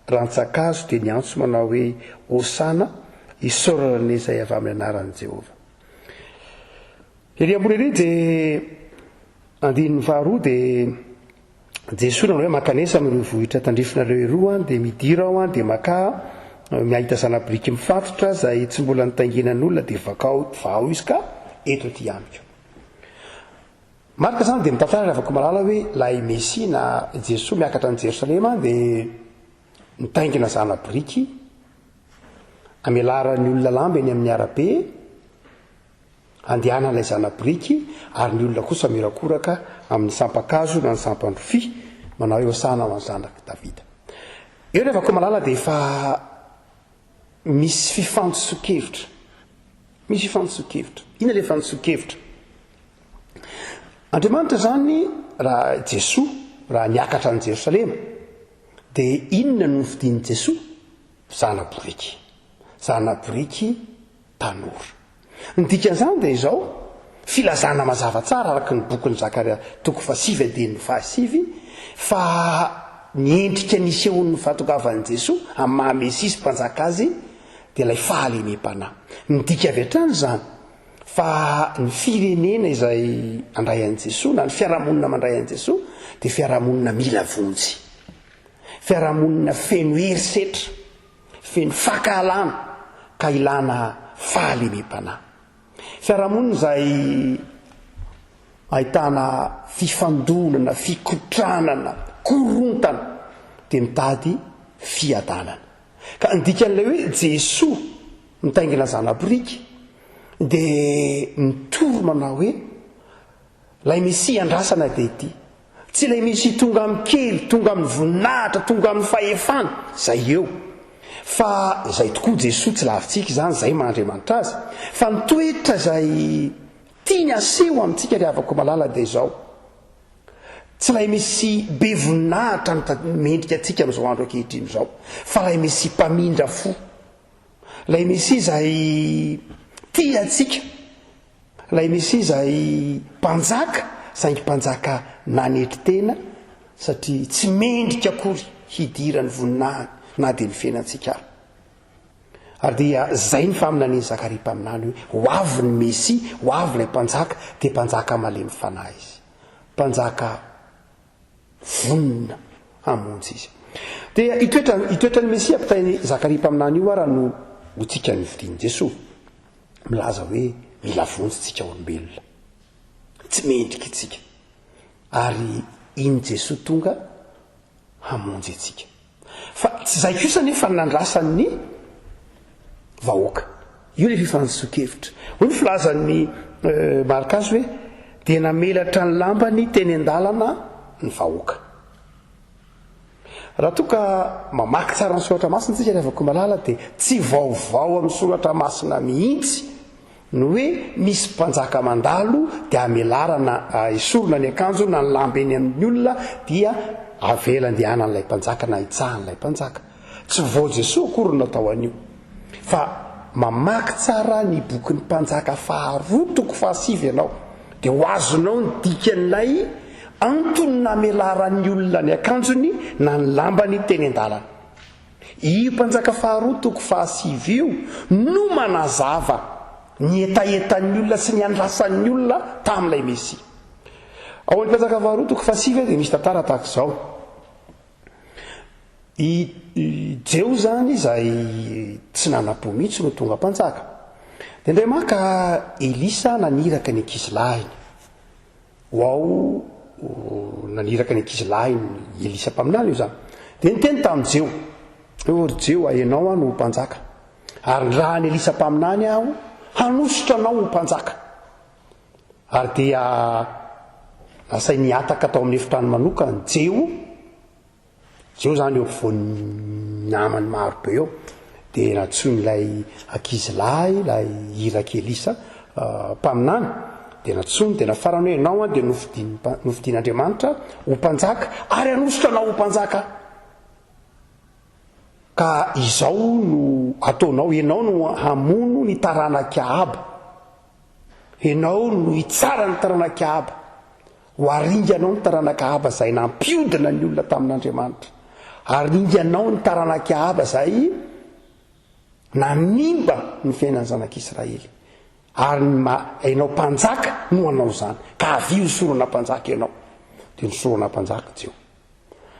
rantsan-kazo dia niantso manao hoe, Hosana, isaorana anie izay avy amin'ny anaran'i Jehovah. Ery ambony ery dia andininy faharoa dia Jesoa nanao hoe, Mankanesa amin'ireo vohitra tandrifinareo iroa, dia midira ao, dia makà, mahita zana-biriky mifatotra izay tsy mbola nitaingenan'olona, dia vakao, vahao izy ka eto aty amiko. Marka izany dia mitantara ry havako malala hoe ilay Mesia na Jesoa miakatra an'i Jerosalema dia mitaingina zana-biriky, amelaran'ny olona lamba eny amin'ny arabe, Andehanana ilay zana-biriky ary ny olona kosa mirakoraka amin'ny sampan-kazo na ny sampan-drofia, manao hoe Hosana ho an'ny zanak'i Davida. Eo ry Ravakomalala dia efa misy fifandisoan-kevitra. Misy fifandisoan-kevitra. Inona ilay fifandisoan-kevitra? Andriamanitra izany, raha Jesoa, raha niakatra an'i Jerosalema, dia inona no nofidin'i Jesoa? Zana-boriky. Zana-boriky. tanora. Ny dikan'izany dia izao, filazana mazava tsara araka ny bokin'i Zakaria toko fahasivy andininy fahasivy fa ny endrika nisehoan'ny fahatongavan'i Jesoa amin'ny maha Mesia sy Mpanjaka azy dia ilay fahalemem-panahy. Midika avy hatrany izany fa ny firenena izay handray an'i Jesoa na ny fiarahamonina mandray an'i Jesoa dia fiarahamonina mila vonjy. Fiarahamonina feno herisetra. Feno fankahalana ka ilana fahalemem-panahy. Fiarahamonina izay ahitana fifandonana, fikotranana, korontana dia mitady fiadanana. Ka ny dikan'ilay hoe Jesoa mitaingina zana-boriky dia mitory manao hoe Ilay Mesia andrasana dia ity. Tsy ilay Mesia tonga amin'ny kely, tonga amin'ny voninahitra, tonga amin'ny fahefana, izay eo. Fa izay tokoa Jesoa, tsy lavintsika izany, izay maha Andriamanitra Azy. Fa ny toetra izay tiany haseho amintsika ry havako malala dia izao, tsy ilay Mesia be voninahitra no mendrika antsika amin'izao andro ankehitriny izao, fa ilay Mesia mpamindra fo, ilay Mesia izay tia antsika, Ilay Mesia izay Mpanjaka, saingy Mpanjaka nanetry tena, satria tsy mendrika akory hidiran'ny voninahiny na dia ny fiainantsika ara. Ary dia izay ny faminanian'i Zakaria mpaminany hoe, ho avy ny Mesia, ho avy ilay Mpanjaka, dia Mpanjaka malemy fanahy Izy. Mpanjaka vonona hamonjy Izy. Dia io toetra, io toetran'ny Mesia ampitain'i Zakaria mpaminany io ara no ho tsika nofidin'i Jesoa. Milaza hoe mila vonjy tsika olombelona. Tsy mendrika itsika. Ary iny Jesoa tonga hamonjy antsika. Fa tsy izay kosa anefa ny nandrasan'ny vahoaka. Io ilay fifandisoan-kevitra. Hoy ny filazan'ny Marka azy hoe dia namelatra ny lambany teny an-dalana ny vahoaka. Raha toa ka mamaky tsara ny soratra masina isika ry havako malala dia tsy vaovao amin'ny soratra masina mihitsy ny hoe misy mpanjaka mandalo dia amelarana esorina ny akanjo na ny lamba eny amin'ny olona dia avela andehanan'ilay mpanjaka na hitsahan'ilay mpanjaka. Tsy vao Jesoa akory no natao an'io fa mamaky tsara ny bokin'ny mpanjaka faharoa toko fahasivy ianao dia ho azonao ny dikan'ilay antony namelaran'ny olona ny akanjony na ny lambany teny an-dalana. Io Mpanjaka faharoa toko fahasivy io no manazava ny hetahetan'ny olona sy ny andrasan'ny olona tamin'ilay Mesia. Ao amin'ny Mpanjaka faharoa toko fahasivy dia misy tantara tahaka izao. I Jeho izany izay tsy nanam-po mihitsy no tonga mpanjaka. Dia indray maka Elisa naniraka ny ankizilahiny. Ho ao naniraka ny ankizilahiny i Elisa mpaminany io izany. Dia niteny tamin'i Jeho, Ô ry Jeho a, ianao aho no ho mpanjaka. Ary nirahan'i Elisa mpaminany aho hanosotra anao ho mpanjaka. Ary dia nasainy nihataka tao amin'ny efitrano manokana Jeho. Jeho izany eo ampovoan'ny namany maro be eo. Dia nantsoin'ilay ankizilahy, ilay irak'i Elisa mpaminany. Dia nantsoiny, dia nafarany hoe, Ianao dia nofidin'Andriamanitra ho mpanjaka, ary hanosotra anao ho mpanjaka aho. Ka izao no ataonao, ianao no hamono ny taranak'i Ahaba. Ianao no hitsara ny taranak'i Ahaba. Ho aringanao ny taranak'i Ahaba izay nampiodina ny olona tamin'Andriamanitra. Aringanao ny taranak'i Ahaba izay nanimba ny fiainan'ny zanak'Israely. Ary ny ma, ianao mpanjaka no hanao izany. Ka avia ho sorona mpanjaka ianao. Dia nisorona mpanjaka Jeho.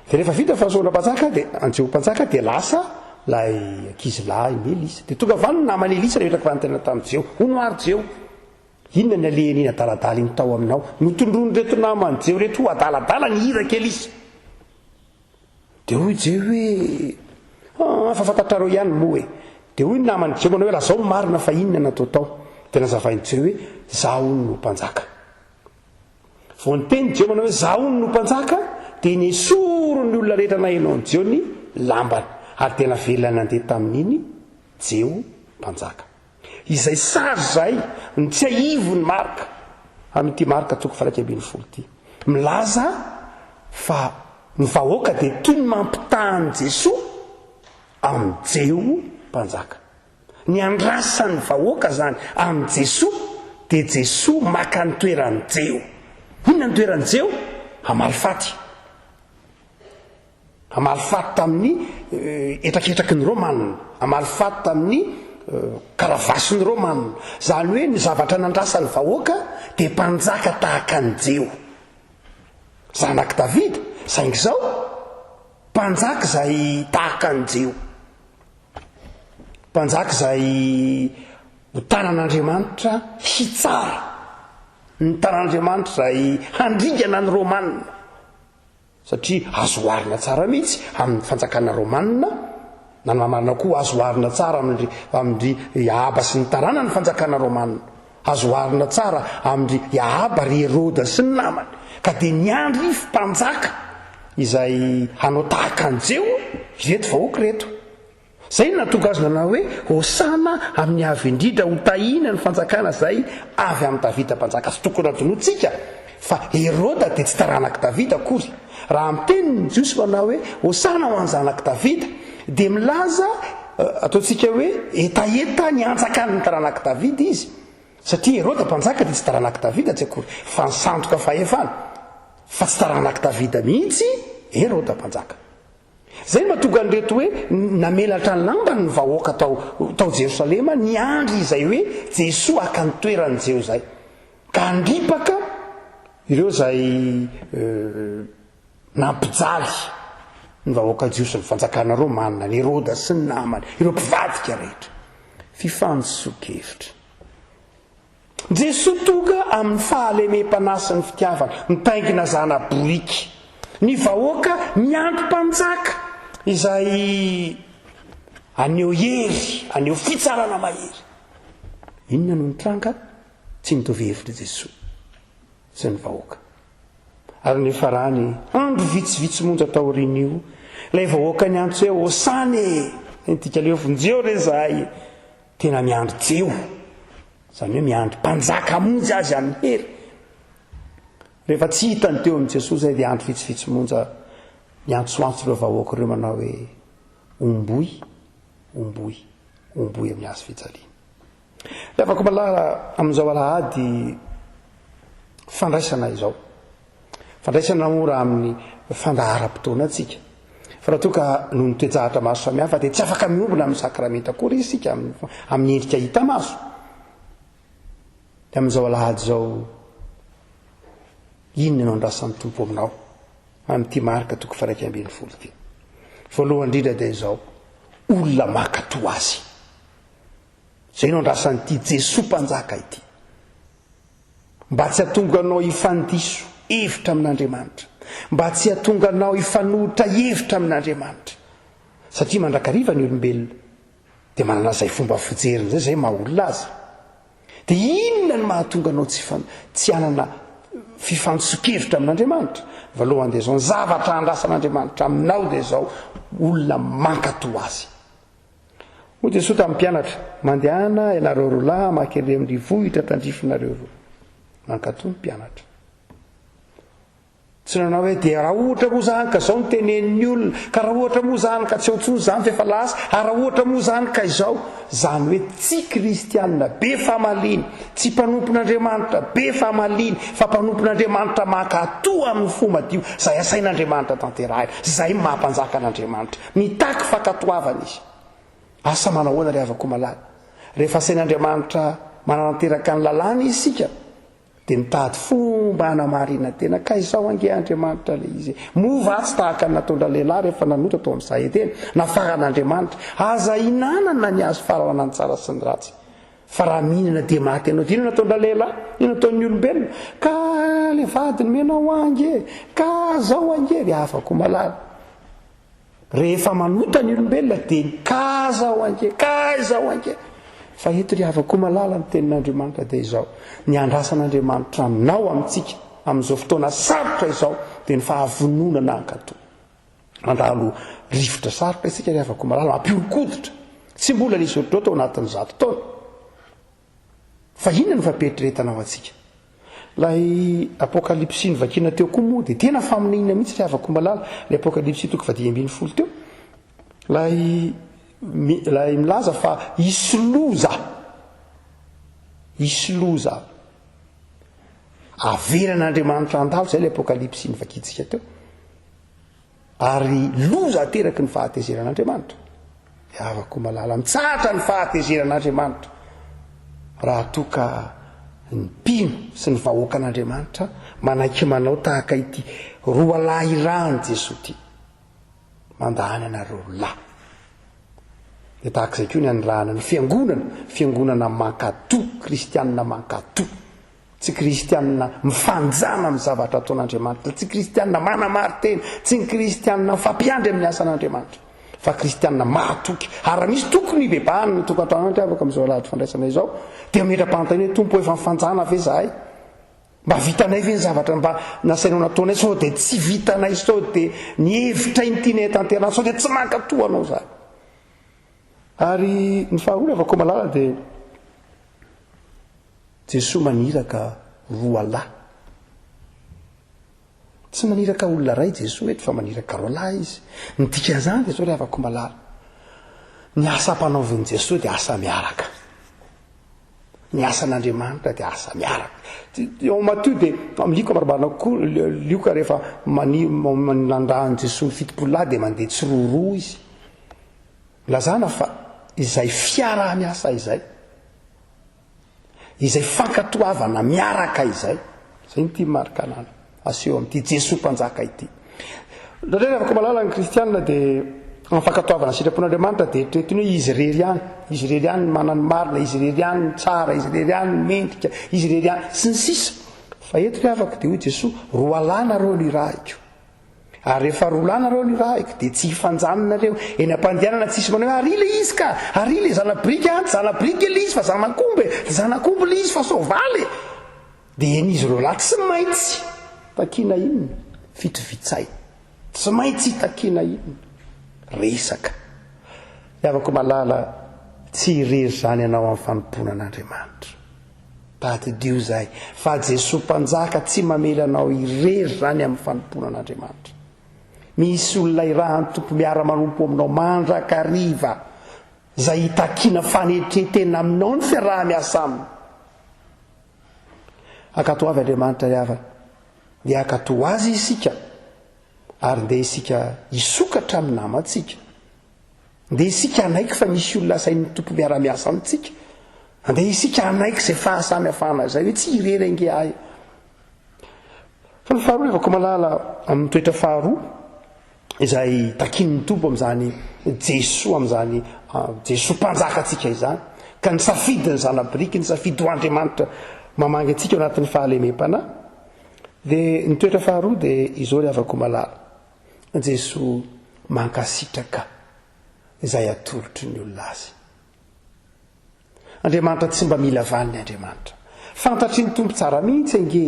Dia rehefa vita fahazoana mpanjaka dia an'i mpanjaka dia lasa ilay ankizy lahy ny Elisa. Dia tonga avy any ny naman'i Elisa nametraka fanontaniana tamin'i Jeho. Hono ary Jeho, inona ny alehan'iny adaladala iny tao aminao? Notondroin'ireto naman'i Jeho ireto ho adaladala ny irak'i Elisa. Dia hoy Jeho hoe, ah, fa fantatrareo ihany moa e. Dia hoy ny naman'i Jeho manao hoe, lazao ny marina fa inona natao tao? Dia nazavain'i Jeho hoe, izaho hono no mpanjaka. Vao niteny Jeho manao hoe, Izaho hono no mpanjaka, dia nesorin'ny olona rehetra naheno an'i Jeho ny lambany, ary dia navelany nandeha tamin'iny Jeho mpanjaka. Izay sary izay no tsiahivon'i Marka amin'ity Marka toko faha 11 ity. Milaza fa ny vahoaka dia toy ny mampitaha an'i Jesoa amin'i Jeho mpanjaka. Ny andrasan'ny vahoaka zany amin'i Jesoa dia Jesoa maka ny toeran'i Jeho. Inona ny toeran'i Jeho? Hamaly faty. Hamaly faty tamin'ny hetraketraky ny Romana. Hamaly faty tamin'ny karavasin'ny Romana. Izany hoe ny zavatra nandrasan'ny vahoaka dia mpanjaka tahaka an'i Jeho. Zanak'i Davida, saingy izao mpanjaka izay tahaka an'i Jeho. Mpanjaka izay ho tanan'Andriamanitra hitsara, ny tanan'Andriamanitra izay handringana ny Romana, satria azo oharina tsara mihitsy amin'ny fanjakana Romana, na ny mamarina koa azo oharina tsara amin-dry amin-dry Ahaba sy ny taranany ny fanjakana Romana, azo oharina tsara amin-dry Ahaba, ry Heroda sy ny namany, ka dia niandry mpanjaka izay hanao tahaka an'i Jeho ireto vahoaka ireto. Izay no nahatonga azy nanao hoe, Hosana amin'ny Avo Indrindra, hotahina ny fanjakana izay avy amin'i Davida mpanjaka. Tsy tokony hadinointsika fa Heroda dia tsy taranak'i Davida akory. Raha miteny ny Jiosy manao hoe, Hosana ho an'ny zanak'i Davida, dia milaza, ataontsika hoe, hetaheta ny hanjakan'ny taranak'i Davida izy. Satria Heroda mpanjaka dia tsy taranak'i Davida tsy akory, fa nisandoka fahefana, fa tsy taranak'i Davida mihitsy Heroda mpanjaka. Izay no mahatonga an'ireto hoe namelatra ny lambany ny vahoaka tao tao Jerosalema niandry izay hoe Jesoa haka ny toeran'i Jeho izay. Ka handripaka ireo izay nampijaly ny vahoaka jiosy, ny fanjakana romana, ny Heroda sy ny namany, ireo mpivadika rehetra. Fifandisoan-kevitra. Jesoa tonga amin'ny fahalemem-panahy sy ny fitiavana, mitaingina zana-boriky. Ny vahoaka miandry mpanjaka izay haneho hery, haneho fitsarana mahery. Inona no nitranga? Tsy nitovy hevitra Jesoa sy ny vahoaka. Ary nifarany, andro vitsivitsy monja taorian'io, ilay vahoaka niantso hoe, Hosana e! Ny dika leo, vonjeo re izahay e! Tena miandry Jeho, izany hoe miandry mpanjaka hamonjy azy amin'ny hery. Rehefa tsy hitany teo amin'i Jesoa izay dia andro vitsivitsy monja niantsoantso ireo vahoaka ireo manao hoe omboy, omboy, omboy amin'ny hazo fijaliana. Ry havako malala, amin'izao alahady fandraisana izao. Fandraisana moa raha amin'ny fandaharam-potoana antsika. Fa raha toa ka noho ny toe-javatra maro samihafa dia tsy afaka miombona amin'ny sakramenta akory isika amin'ny endrika hita maso. Dia amin'izao alahady izao, inona no andrasan'ny Tompo aminao amin'ity Marka toko faha 11 ity? Voalohany indrindra dia izao, olona mankatò azy. Izay no andrasan'ity Jesoa Mpanjaka ity. Mba tsy hahatonga anao hifandiso hevitra amin'Andriamanitra. Mba tsy hahatonga anao hifanohitra hevitra amin'Andriamanitra. Satria mandrakariva ny olombelona dia manana izay fomba fijeriny izay, izay maha olona azy. Dia inona no mahatonga anao tsy tsy hanana fifandison-kevitra amin'Andriamanitra? Voalohany dia izao, ny zavatra andrasan'Andriamanitra aminao dia izao, olona mankatò azy. Hoy Jesoa tamin'ny mpianatra, Mandehana ianareo roa lahy maka ery amin'ny vohitra tandrifinareo roa. Nankatò ny mpianatra. Tsy nanao hoe dia raha ohatra moa izany ka izao no tenenin'ny olona, ka raha ohatra moa izany ka tsy ao intsony izany fa efa lasa, ary raha ohatra moa izany ka izao. Izany hoe tsy kristianina be famaliana, tsy mpanompon'Andriamanitra be famaliana, fa mpanompon'Andriamanitra mankatò amin'ny fo madio, izay asain'Andriamanitra tanterahina, izay maha mpanjaka an'Andriamanitra. Mitaky fankatoavana izy. Asa manahoana ry havako malala? Rehefa asain'Andriamanitra manatanteraka ny lalàny isika, dia mitady fomba hanamarinan-tena. Ka izao ange Andriamanitra ilay izy e. Moa va tsy tahaka ny nataon-dralehilahy rehefa nanota tao amin'ny saha Edena? Nafaran'Andriamanitra, Aza hinanana ny hazo fahalalana ny tsara sy ny ratsy. Fa raha mihinana dia maty ianao. Dia inona nataon-dralehilahy? Inona nataon'ny olombelona? Ka ilay vady nomenao ange, ka zao ange ry havako malala. Rehefa manota ny olombelona dia ny ka zao ange, ka izao ange. Fa eto ry havako malala ny tenin'Andriamanitra dia izao, ny andrasan'Andriamanitra aminao amintsika amin'izao fotoana sarotra izao dia ny fahavononana hankatò. Mandalo rivotra sarotra isika ry havako malala, mampihoron-koditra. Tsy mbola nisy ohatr'izao tao anatin'ny zato taona. Fa inona no fampieritreretana ho antsika? Ilay Apokalypsy novakiana teo koa moa dia tena faminaniana mihitsy ry havako malala, ilay Apokalypsy toko fahadimy ambin'ny folo teo. Ilay ilay milaza fa hisy loza, hisy loza avelan'Andriamanitra handalo, izay ilay apokalypsy novakintsika teo. Ary loza ateraky ny fahatezeran'Andriamanitra. Ry havako malala, mitsahatra ny fahatezeran'Andriamanitra raha toa ka ny mpino sy ny vahoakan'Andriamanitra manaiky manao tahaka ity roalahy irahan'i Jesoa ity. Mandahana ianareo lahy. Dia tahaka izay koa ny anirahana ny fiangonana, fiangonana mankatò, kristianina mankatò. Tsy kristianina mifanjana amin'ny zavatra ataon'Andriamanitra, tsy kristianina manamari-tena, tsy ny kristianina mifampiandry amin'ny asan'Andriamanitra, fa kristianina mahatoky. Ary raha misy tokony hibebahana ny tokantranonao ry havako amin'izao alahady fandraisana izao, dia metra-panontaniana hoe, Tompo ô, efa mifanjana ve izahay? Mba vitanay ve ny zavatra mba nasainao nataonay? Sao dia tsy vitanay, sao dia ny hevitray ny tianay hatanterahana, sao dia tsy mankatò anao izahay? Ary ny faharoa ry havako malala dia Jesoa maniraka roalahy. Tsy maniraka olona iray Jesoa eto fa maniraka roalahy izy. Ny dikan'izany dia izao ry havako malala. Ny asa ampanaovin'i Jesoa dia asa miaraka. Ny asan'Andriamanitra dia asa miaraka. Eo Matio dia amin'ny Lioka marimarina kokoa, Lioka rehefa mani nandrahan'i Jesoa ny 70 lahy dia mandeha tsiroaroa izy. Lazana fa izay fiaraha-miasa izay. Izay fankatoavana miaraka izay. Izay no tian'i Marc Anana aseho amin'ity Jesoa Mpanjaka ity. Indraindray ry havako malala ny kristianina dia amin'ny fankatoavana ny sitrapon'Andriamanitra dia eritreretiny hoe izy irery ihany, izy irery ihany ny manana ny marina, izy irery ihany ny tsara, izy irery ihany ny mendrika, izy irery ihany, sy ny sisa. Fa eto ry havako dia hoy Jesoa, roalahy nareo no irahiko. Ary rehefa roa lahy nareo no irahiko dia tsy hifanjano nareo. Eny am-pandehanana tsisy manao hoe ary ilay izy ka, ary ilay zana-biriky an, tsy zana-biriky ilay izy fa zanak'omby e, tsy zanak'omby ilay izy fa soavaly e. Dia eny izy roa lahy tsy maintsy takiana inona? Fitovian-tsaina. Tsy maintsy takiana inona? Resaka. Ry havako malala, tsy irery izany ianao amin'ny fanompoana an'Andriamanitra. Tadidio izay fa Jesoa Mpanjaka tsy mamela anao irery izany amin'ny fanompoana an'Andriamanitra. Misy olona irahan'ny Tompo miara-manompo aminao mandrakariva izay hitakiana fanetren-tena aminao ny fiaraha-miasa aminy. Ankatoavy Andriamanitra ry havana, dia hankatò Azy isika ary ndeha isika hisokatra amin'ny namantsika. Andeha isika hanaiky fa misy olona asain'ny Tompo miara-miasa amintsika. Andeha isika hanaiky izay fahasamihafana izay hoe tsy irery ange ahy. Fa ny faharoa revako malala amin'ny toetra faharoa izay takian'ny Tompo amin'izany Jesoa amin'izany ah, Jesoa mpanjaka antsika izany ka ny safidy ny zana-biriky ny safidy ho Andriamanitra mamangy antsika ao anatin'ny fahalemem-panahy dia ny toetra faharoa dia izao ry havako malala Jesoa mankasitraka izay atolotry ny olona azy. Andriamanitra tsy mba mila valiny Andriamanitra. Fantatry ny Tompo tsara mihitsy ange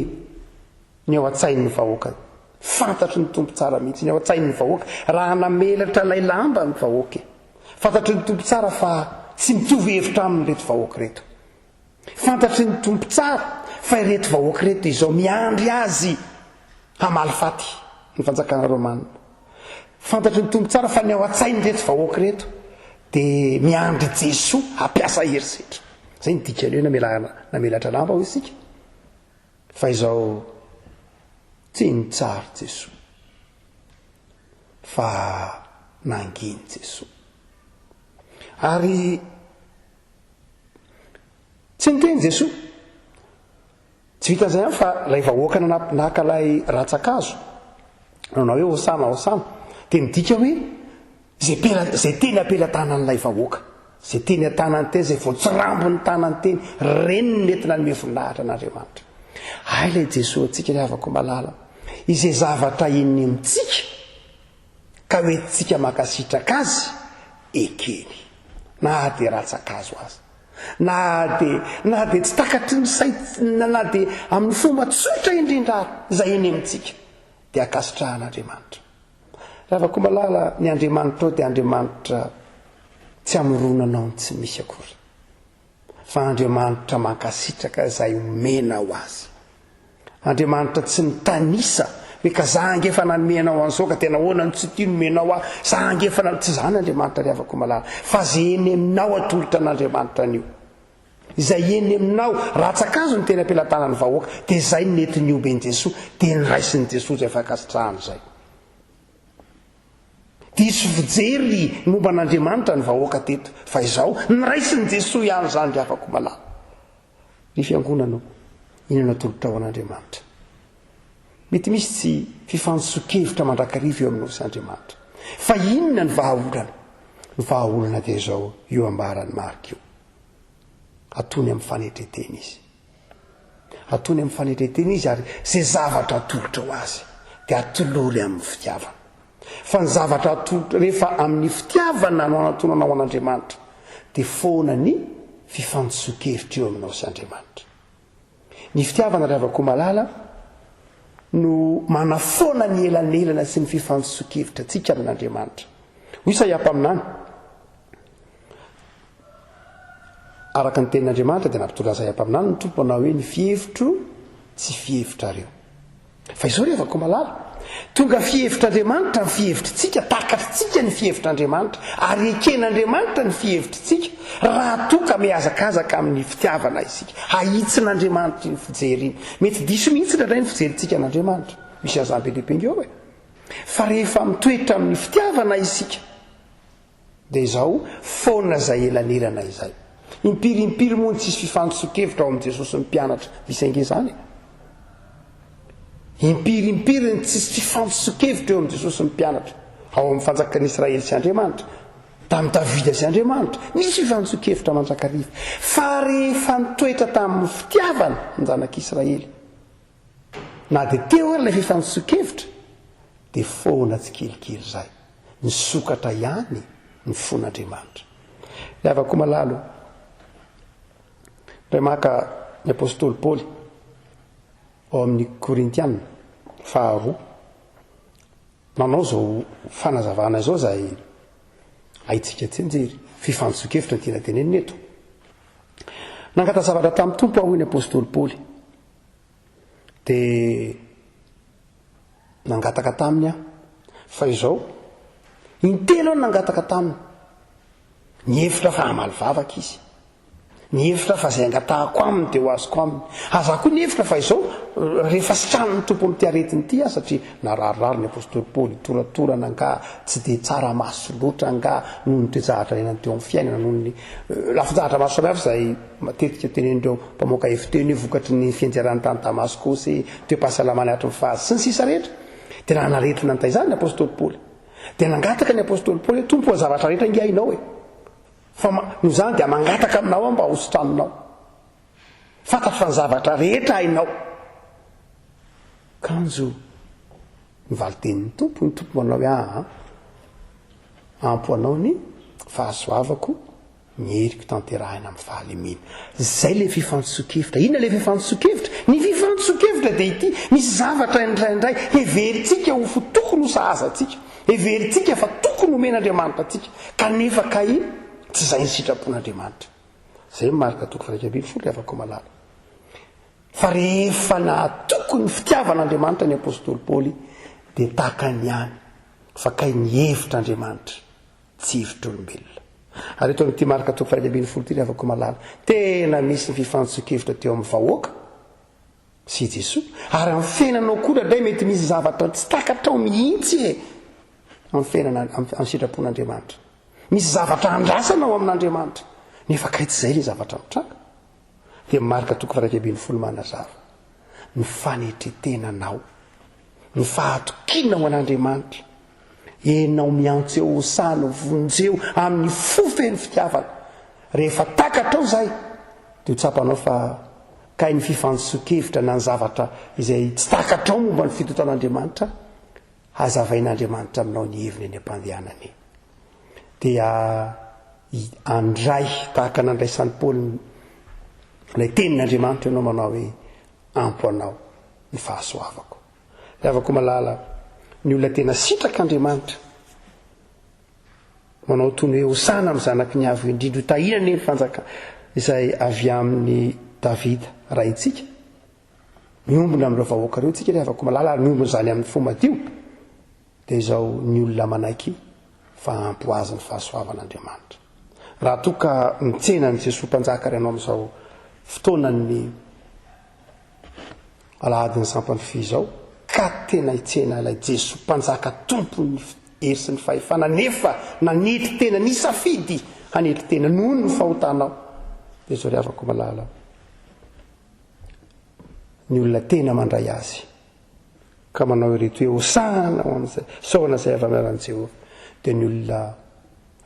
ny ao an-tsain'ny vahoaka. Fantatry ny Tompo tsara mihitsy ny ao an-tsain'ny vahoaka raha namelatra ilay lamba ny vahoaka. Fantatry ny Tompo tsara fa tsy mitovy hevitra aminy ireto vahoaka ireto. Fantatry ny Tompo tsara fa ireto vahoaka ireto izao miandry azy hamaly faty ny fanjakana romana. Fantatry ny Tompo tsara fa ny ao an-tsain'ireto vahoaka ireto dia miandry Jesoa hampiasa herisetra. Izay ny dikany hoe namelana namelatra lamba hoy isika. Fa izao tsy nitsary Jesoa fa nanginy Jesoa. Ary Tsy niteny Jesoa. Tsy vitan'izay ihany fa ilay vahoaka naka ilay rantsan-kazo, nanao hoe Hosana, Hosana, dia midika hoe izay pela, izay teny am-pelatanan'ilay vahoaka, izay teny an-tanany teny, izay voatsirambin'ny tanany teny, ireny no nety nanome voninahitra an'Andriamanitra. Hay ilay Jesoa antsika ry havako malala, izay zavatra eny amintsika, ka hoentintsika mankasitraka azy, ekeny. Na dia rantsan-kazo aza. Na dia, na dia tsy takatry ny saintsina, na dia amin'ny fomba tsotra indrindra ary, izay eny amintsika, dia ankasitrahan'Andriamanitra. Ravakomalala, ny Andriamanitrao dia Andriamanitra tsy hamoronanao ny tsy misy akory. Fa Andriamanitra mankasitraka izay omenao Azy. Andriamanitra tsy mitanisa. Hoe ka za ange efa nanome anao an'izao ka dia nahoana no tsy tia nomenao ahy? Za ange efa na-, tsy izany Andriamanitra ry havako malala, fa izay eny aminao atolotra an'Andriamanitra anio. Izay eny aminao, rantsan-kazo no teny am-pelatanan'ny vahoaka, dia izay no nentin'ny oben'i Jesoa, dia noraisin'i Jesoa izay fankasitrahana izay. Diso fijery ny momba an'Andriamanitra ny vahoaka teto, fa izao, noraisin'i Jesoa ihany izany ry havako malala. Ry fiangonana ô, inona no atolotrao an'Andriamanitra? Mety misy tsy fifandisoan-kevitra mandrakariva eo aminao sy Andriamanitra. Fa inona ny vahaolana? Ny vahaolana dia izao io ambaran'i Marka io. Atony amin'ny fanetren-tena izy. Atony amin'ny fanetren-tena izy ary izay zavatra atolotrao azy dia atolory amin'ny fitiavana. Fa ny zavatra atolotra rehefa amin'ny fitiavana no anatonanao an'Andriamanitra dia foana ny fifandisoan-kevitra eo aminao sy Andriamanitra. Ny fitiavana ry havako malala no manafoana ny elanelana sy ny fifandisoan-kevitra antsika amin'Andriamanitra. Hoy Isaia mpaminany, araka ny tenin'Andriamanitra dia nampitondra Isaia mpaminany ny Tompo manao hoe ny fihevitro tsy fihevitrareo. Fa izao ry havako malala, tonga fihevitr'Andriamanitra ny fihevitritsika, takatritsika ny fihevitr'Andriamanitra, ary eken'Andriamanitra ny fihevitritsika, raha toa ka mihazakazaka amin'ny fitiavana isika. Hahitsin'Andriamanitra iny fijery iny. Mety diso mihitsy indraindray ny fijerintsika an'Andriamanitra. Misy an'izany be dia be nge ao e. Fa rehefa mitoetra amin'ny fitiavana isika, Dia izao foana izay elanelana izay. Impiry impiry moa no tsisy fifandisoan-kevitra ao amin'i Jesosy sy ny mpianatra. Misy ange izany e. Impiry impiry ny tsisy fifandisoan-kevitra eo amin'i Jesosy sy ny mpianatra. Ao amin'ny fanjakan'i Israely sy Andriamanitra. Tamin'i Davida sy Andriamanitra. Misy fifandisoan-kevitra mandrakariva. Fa rehefa nitoetra tamin'ny fitiavana ny zanak'Israely, Na dia teo ary ilay fifandisoan-kevitra dia foana tsikelikely izay. Nisokatra ihany ny fon'Andriamanitra. Ry havako malala o, indray maka ny apostoly Paoly ao amin'ny Korintiana faharoa, nanao izao fanazavana izao izay haintsika tsianjery, fifandisoan-kevitra no tiana tenenina eto. Nangata-zavatra tamin'ny Tompo aho hoy ny apostoly Paoly. Dia nangataka taminy aho. Fa izao, intelo aho nangataka taminy. Nihevitra fa hamaly vavaka izy. Nihevitra fa izay angatahako aminy dia ho azoko aminy. Ary za koa nihevitra fa izao, rehefa sitranin'ny Tompo amin'ity aretiny ity aho, satria nararirary ny apostoly Paoly, toratorana angaha, tsy dia tsara maso loatra angaha, noho ny toe-javatra niainany teo amin'ny fiainana, noho ny lafin-javatra maro samihafa izay Matetika tenenin'ireo mpamoaka heviteny hoe vokatry ny fianjeran'ny tany Damaskosy, toe-pahasalamany hatry ny fahaza, sy ny sisa rehetra. Dia nanana aretina nitaizany ny apostoly Paoly. Dia nangataka ny apostoly Paoly hoe, Tompo, ny zavatra rehetra ange hainao e. Fa noho izany dia mangataka aminao aho mba hositraninao. Fantatro fa ny zavatra rehetra hainao. Kanjo ny valin-tenin'ny Tompo, ny Tompo manao hoe, Aa, ampo anao ny fahasoavako. Ny heriko tanterahina amin'ny fahalemena. Izay ilay fifandisoan-kevitra. Inona ilay fifandisoan-kevitra? Ny fifandisoan-kevitra dia ity, misy zavatra indraindray heverintsika ho fo tokony ho sahaza antsika, heverintsika fa tokony homen'Andriamanitra antsika, kanefa kay tsy izay ny sitrapon'Andriamanitra. Izay ny Marka toko 11 ry havako malala. Fa rehefa nahatoky ny fitiavan'Andriamanitra ny apostoly Paoly dia takany ihany fa kay ny hevitr'Andriamanitra tsy hevitr'olombelona. Ary eto amin'ity Marka toko faha 11 ity ry havako malala, tena misy ny fifandisoan-kevitra teo amin'ny vahoaka sy i Jesoa. Ary amin'ny fiainanao koa indraindray mety misy zavatra tsy takatrao mihitsy e, amin'ny fiainana, amin'ny sitrapon'Andriamanitra. Misy zavatra andrasana ao amin'Andriamanitra, nefa kay tsy izay ilay zavatra mitranga. Dia Marka toko faha 11 manazava ny fanetretenanao, ny fahatokiana ho an'Andriamanitra. Enao miantso eo hosana vonjeo amin'ny fo feno fitiavana. Rehefa takatrao izay dia ho tsapanao fa kay ny fifandisoan-kevitra na ny zavatra izay tsy takatrao momba ny fitontan'Andriamanitra, hazavain'Andriamanitra aminao ny heviny eny am-pandehanana eny. Dia handray tahaka nandraisan'i Paoly ilay tenin'Andriamanitra ianao manao hoe ampo anao ny fahasoavako. Ry havako malala, ny olona tena sitrak'Andriamanitra, manao toy ny hoe hosana amin'ny zanaky ny Avo Indrindra, ho tahiana anie ny fanjaka izay avy amin'i Davida raintsika. Miombona amin'ireo vahoaka ireo tsika ry havako malala ary miombona izany amin'ny fo madio dia izao ny olona manaiky fa ampy ho azy ny fahasoavan'Andriamanitra. Raha toa ka mitsena an'i Jesoa Mpanjaka ary ianao amin'izao fotoanan'ny alahadin'ny sampan'ny fy izao ka tena hitsena ilay Jesoa Mpanjaka Tompon'ny hery sy ny fahefana nefa nanetry tena nisafidy hanetry tena noho ny fahotanao dia izao ry havako malala ny olona tena mandray azy ka manao ireto hoe hosana ho amin'izay saona izay avy amin'ny anaran'i Jehovah dia ny olona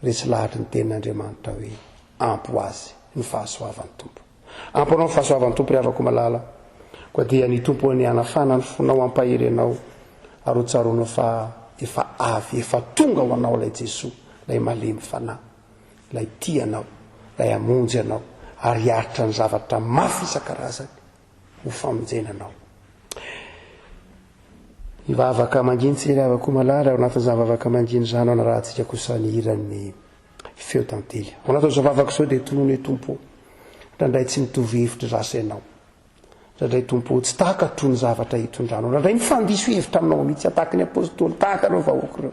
resy lahatry ny tenin'Andriamanitra hoe ampy ho azy ny fahasoavan'ny Tompo. Ampy anao ny fahasoavan'ny Tompo ry havako malala. Koa dia ny Tompo anie hanafana ny fonao hampahery anao ary ho tsaroanao fa efa avy, efa tonga ho anao ilay Jesoa, ilay malemy fanahy. Ilay tia anao, ilay hamonjy anao ary hiaritra ny zavatra mafy isan-karazany ho famonjena anao. Hivavaka manginy tsy iray avy malala ao anatin'izany vavaka manginy izany ao anarahantsika kosa ny hiran'ny feo tantely. Ao anatin'izao vavaka izao dia tonony hoe Tompo, indraindray tsy mitovy hevitra izaho sy ianao. Indraindray Tompo ô, tsy takatro ny zavatra itondranao. Indraindray mifandiso hevitra aminao mihitsy aho, tahaka ny Apostoly, tahaka ireo vahoaka ireo.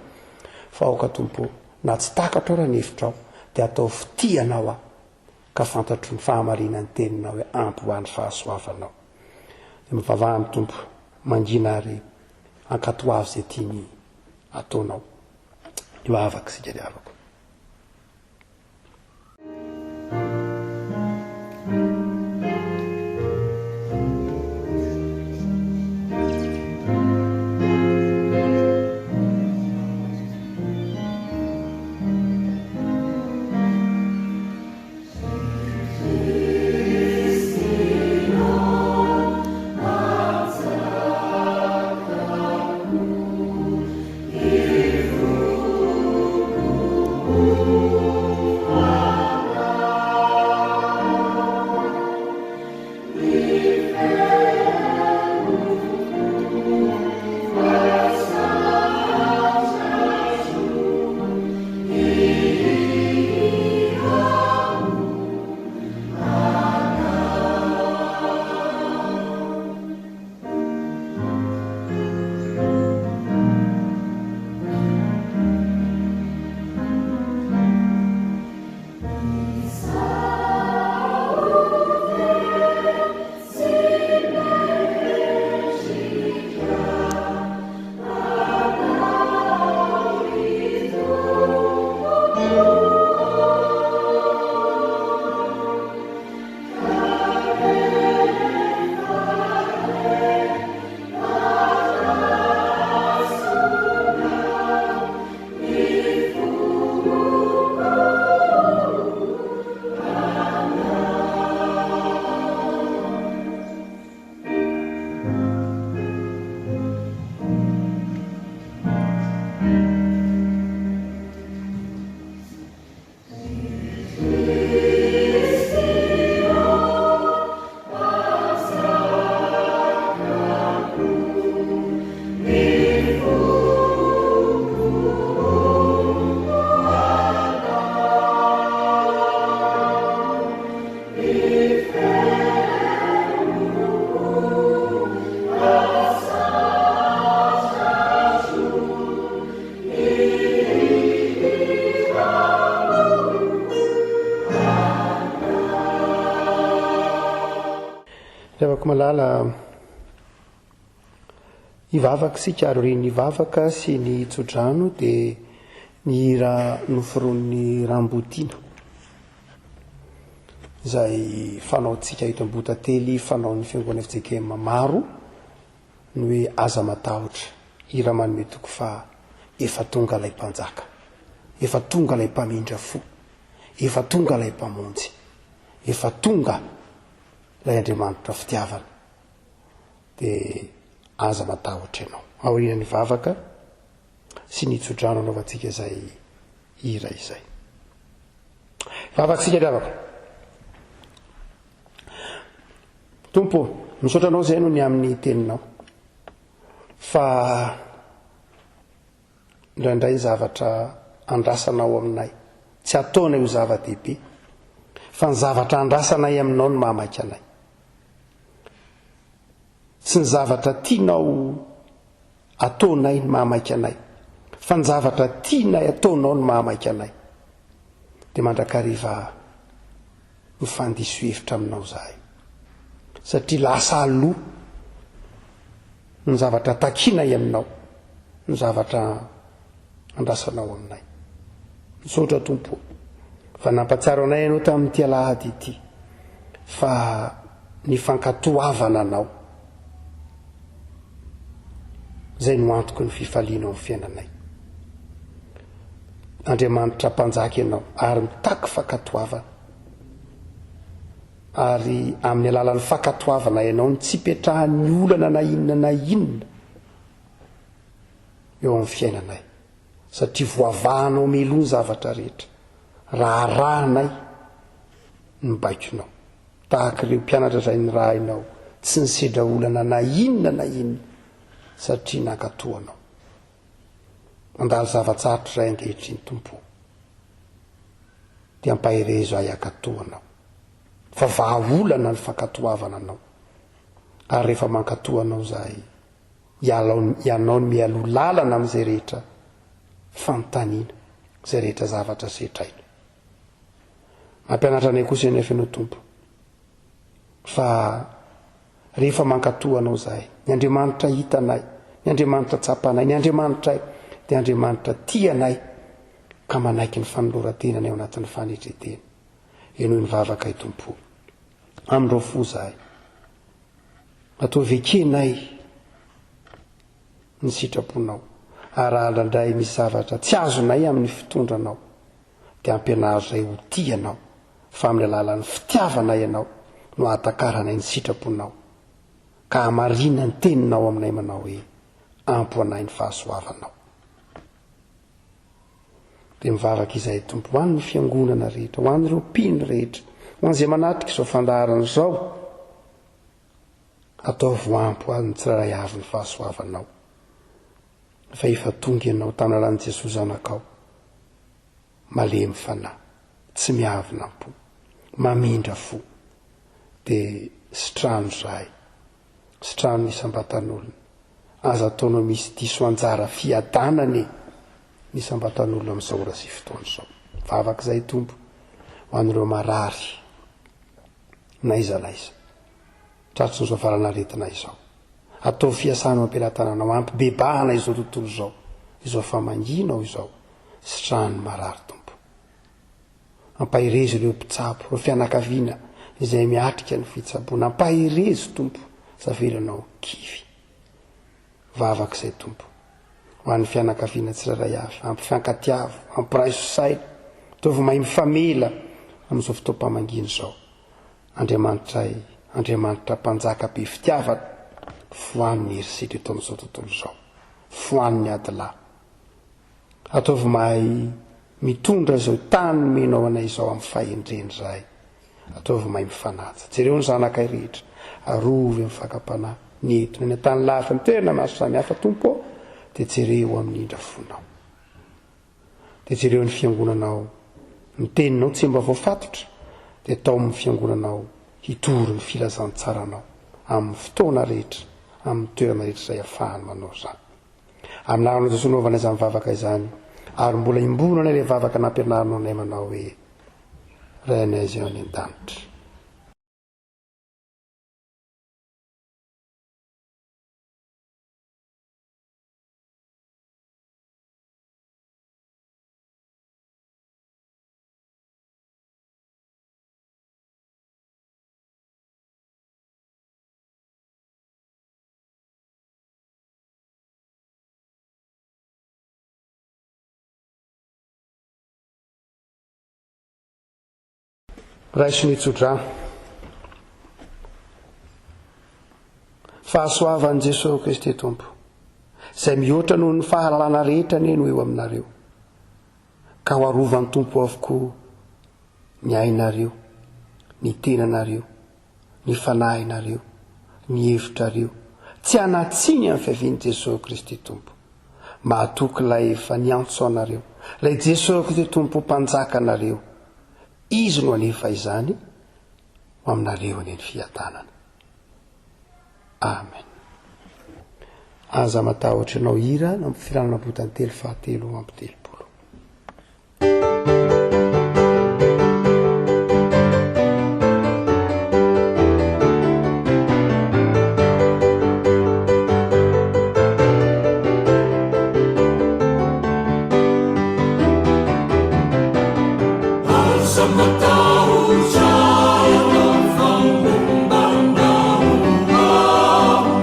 Fa aoka Tompo ô, na tsy takatro ara ny hevitrao, dia ataovy tia Anao aho, ka fantatro ny fahamarinan'ny Teninao hoe ampy ho ahy ny fahasoavanao. Dia mivavaha amin'ny Tompo, mangina ary ankatoavy izay tiany ataonao. Hivavaka isika ry havako. Ry havako malala, hivavaka isika ary aorian'ny vavaka sy ny tsodrano dia ny hira noforonin'i Rambotiana izay fanaontsika eto Ambohitantely, fanaon'ny fiangonana fjkm maro ny hoe aza matahotra, hira manome toky fa efa tonga ilay mpanjaka, efa tonga ilay mpamindra fo, efa tonga ilay mpamonjy, efa tonga Ilay Andriamanitra fitiavana dia aza matahotra ianao. Aorian'ny vavaka sy ny tsodrano anaovantsika izay hira izay. Vavatsika ry havako. Tompo, misaotra anao izay noho ny amin'ny teninao. Fa Indraindray ny zavatra andrasanao aminay tsy ataonay ho zava-dehibe, fa ny zavatra andrasanay aminao no mahamaika anay. Tsy ny zavatra tianao ataonay no mahamaika anay, fa ny zavatra tianay ataonao no mahamaika anay. Dia mandrakariva mifandiso hevitra aminao izahay, satria lasa aloha ny zavatra takianay aminao, ny zavatra andrasanao aminay. Misaotra Tompo ô, fa nampatsiaro anay Ianao tamin'ity alahady ity fa ny fankatoavana Anao izay no antoky ny fifaliana ao amin'ny fiainanay. Andriamanitra Mpanjaka Ianao ary mitaky fankatoavana. Ary amin'ny alalan'ny fankatoavana Ianao no tsy ipetrahan'ny olana na inona na inona eo amin'ny fiainanay. Satria voavahanao meloa ny zavatra rehetra, raha arahanay ny baikonao. Tahaka ireo mpianatra izay nirahinao, tsy nisedra olana na inona na inona, satria nankatò anao. Mandalo zava-tsarotra izahay ankehitriny, Tompo ô. Dia ampaherezo ahy hankatò anao. Fa vahaolana ny fankatoavana anao. Ary rehefa mankatò anao izahay, Ialao ianao ny mialoha lalana amin'izay rehetra fanontaniana, izay rehetra zavatra sedraina. Mampianatra anay kosa anefa ianao Tompo fa rehefa mankatò anao izahay, ny Andriamanitra hitanay, ny Andriamanitra tsapanay, ny Andriamanitray dia Andriamanitra tia anay ka manaiky ny fanoloran-tenanay ao anatin'ny fanetren-tena. Henoy ny vavakay Tompo. Amindrao fo izahay. Ataovy ekenay ny sitraponao, ary raha indraindray misy zavatra tsy azonay amin'ny fitondranao, dia ampianaro izay ho tia Anao, fa amin'ny alalan'ny fitiavanay Anao no ahatakaranay ny sitraponao, ka hamarina ny teninao aminay manao hoe, Ampy ho anay ny fahasoavanao. Dia mivavaka izahay Tompo ho an'ny fiangonana rehetra, ho an'ireo mpino rehetra, ho an'izay manatrika izao fandaharana izao, Ataovy ho ampy ho an'ny tsirairay avy ny fahasoavanao. Fa efa tonga ianao tamin'ny alalan'i Jesoa Zanakao. Malemy fanahy, tsy miavona am-po, mamindra fo. Dia sitrano izahay. Sitrano ny isam-batan'olona. Aza ataonao misy diso anjara fiadanana e! Ny isam-batan'olona amin'izao ora sy fotoana izao. Vavaka izay Tompo ho an'ireo marary. N'aiza n'aiza. Tratrin'izao valan'aretina izao. Ataovy fiasana eo am-pelatananao, ampibebahana izao tontolo izao, izao famangianao izao, sitrano ny marary Tompo. Ampaherezo ireo mpitsabo, ireo fianakaviana izay miatrika ny fitsaboana. Ampaherezo Tompo, zavelanao kivy. Vavaka izay Tompo. Ho an'ny fianakaviana tsirairay avy, ampifankatiavo, ampiraiso saina, ataovy mahay mifamela amin'izao fotoam-pamangiana izao. Andriamanitray, Andriamanitra Mpanjaka be fitiavana, foano ny herisetra eto amin'izao tontolo izao. Foano ny adilahy. Ataovy mahay mitondra izao tany nomenao anay izao amin'ny fahendrena izahay. Ataovy mahay mifanaja. Jereo ny zanakay rehetra. Arovy amin'ny fakam-panahy. Ny eto, ny any an-tany lavitra, ny toerana maro samihafa, Tompo ô, dia jereo amin'ny indra fonao. Dia jereo ny fiangonanao. Ny teninao tsy mba voafatotra, dia taomin'ny fiangonanao hitory ny filazantsaranao amin'ny fotoana rehetra, amin'ny toerana rehetra izay afahany manao izany. Amin'ny anaranao Jesoa anaovana izany vavaka izany ary mbola iombonana ilay vavaka nampianarinao anay manao hoe Ray anay izay any an-danitra. Raiso ny tsodrano. Fahasoavan'i Jesoa Kristy Tompo, izay mihoatra noho ny fahalalana rehetra anie no eo aminareo, ka ho arovan'ny Tompo avokoa ny ainareo, ny tenanareo, ny fanahinareo, ny hevitrareo, tsy hanatsiny amin'ny fiavian'i Jesoa Kristy Tompo. Mahatoky ilay efa niantso anareo, ilay Jesoa Kristy Tompo Mpanjaka anareo. Izy no hanefa izany ho aminareo anie ny fiadanana. Amen. Aza matahotra ianao hira filanana botantely fahatelo 33. Aza matahotra ianao fa momba anao aho.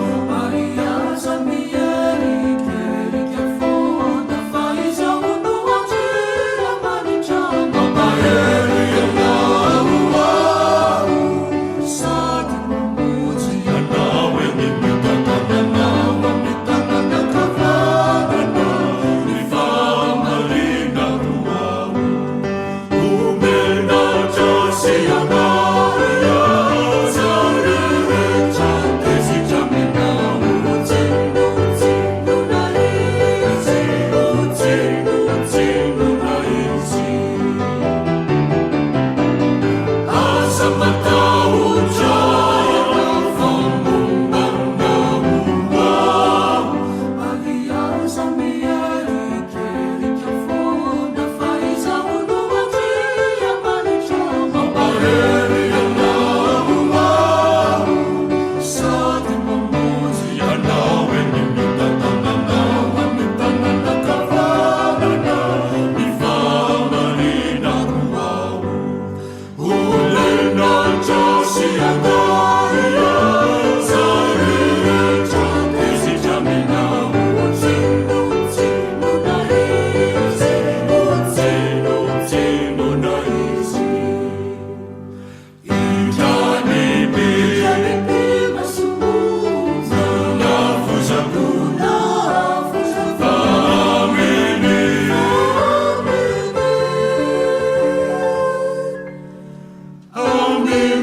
Ary aza mierikerika foana fa izaho no Andriamanitra mampahery anao aho sady mamonjy anao eny mitantana anao amin'ny tanana ankavanana ny fahamarinako aho. Omenatra sy angahiaza rehetra tezitra aminao. Tsinotsinona izy, tsinotsinona izy. Aza matahotra ianao fa momba anao aho. Ary aza mierikerika foana fa izaho no Andriamanitra mampahery anao aho sady mamonjy anao eny mitantana anao amin'ny tanana ankavanana ny fahamarinako aho. Olonatra sy angahiaza rehetra tezitra aminao. Tsinotsinona izy, tsinotsinona izy. Indranibe nafozako fa aminy.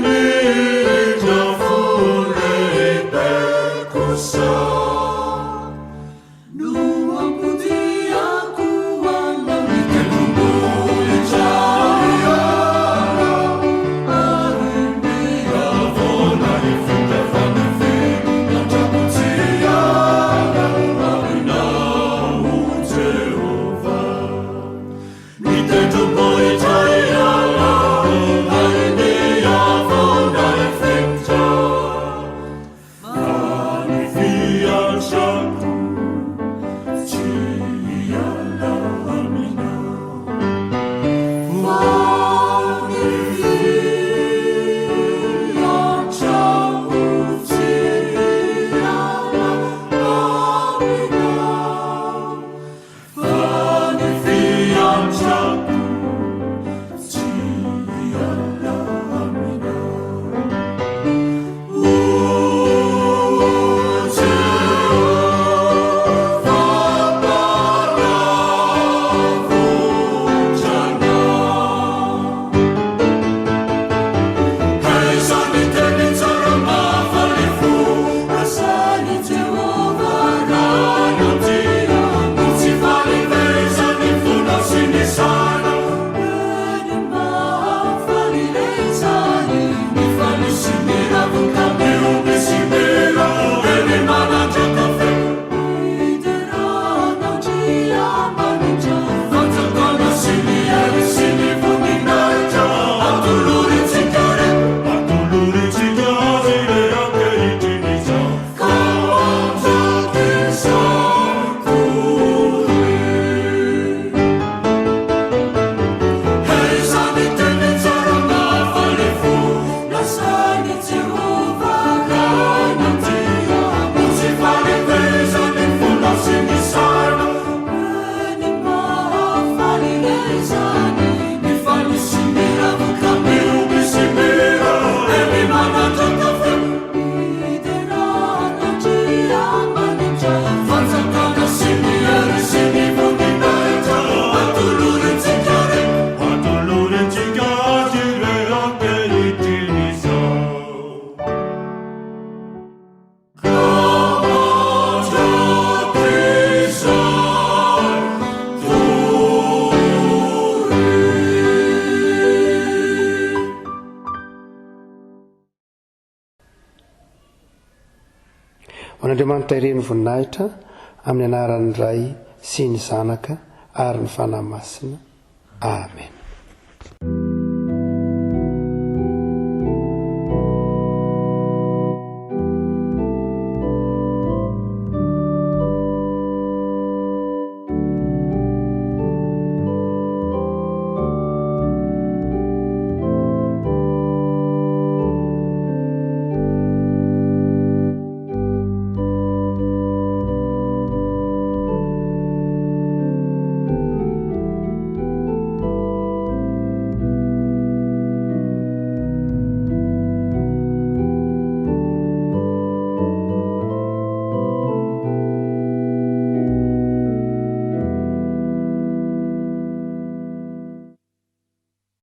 Amin'indra fo lehibe kosa no hampodiako anao ny tendrombohitra Iara ary ny havoana hifindra fanefy tsy hiala aminao Jehovah. Ny tendrombohitra hiala ary ny havoana hifindra. Fa ny fiantrako tsy hiala aminao. Fa ny fiantrako tsy hiala aminao. Fa ny fiantrako tsy hiala aminao. O Jehovah Mpanavotra anao. Aiza ny teny tsara mahafaly fo Lazain'i Jehovah Ranandria no tsy faly ve izany fonao sy ny sainao? Eny mahafaly re izany Mifaly sy miravoka mihoby sy mira Eny manandratra feo Midera an'Andriamanitra Fanjakana sy ny hery sy ny voninahitra Atolorintsika re Atolorintsika azy re ankehitriny izao Ka mandrakizay doria. Aiza ny teny tsara mahafaly fo Lazain'i Jehovah Ranandria no tsy faly ve izany fonao sy ny sainao? Eny mahafaly. Andriamanitra ireny voninahitra amin'ny anaran'ny Ray sy ny Zanaka ary ny Fanahy Masina. Amen.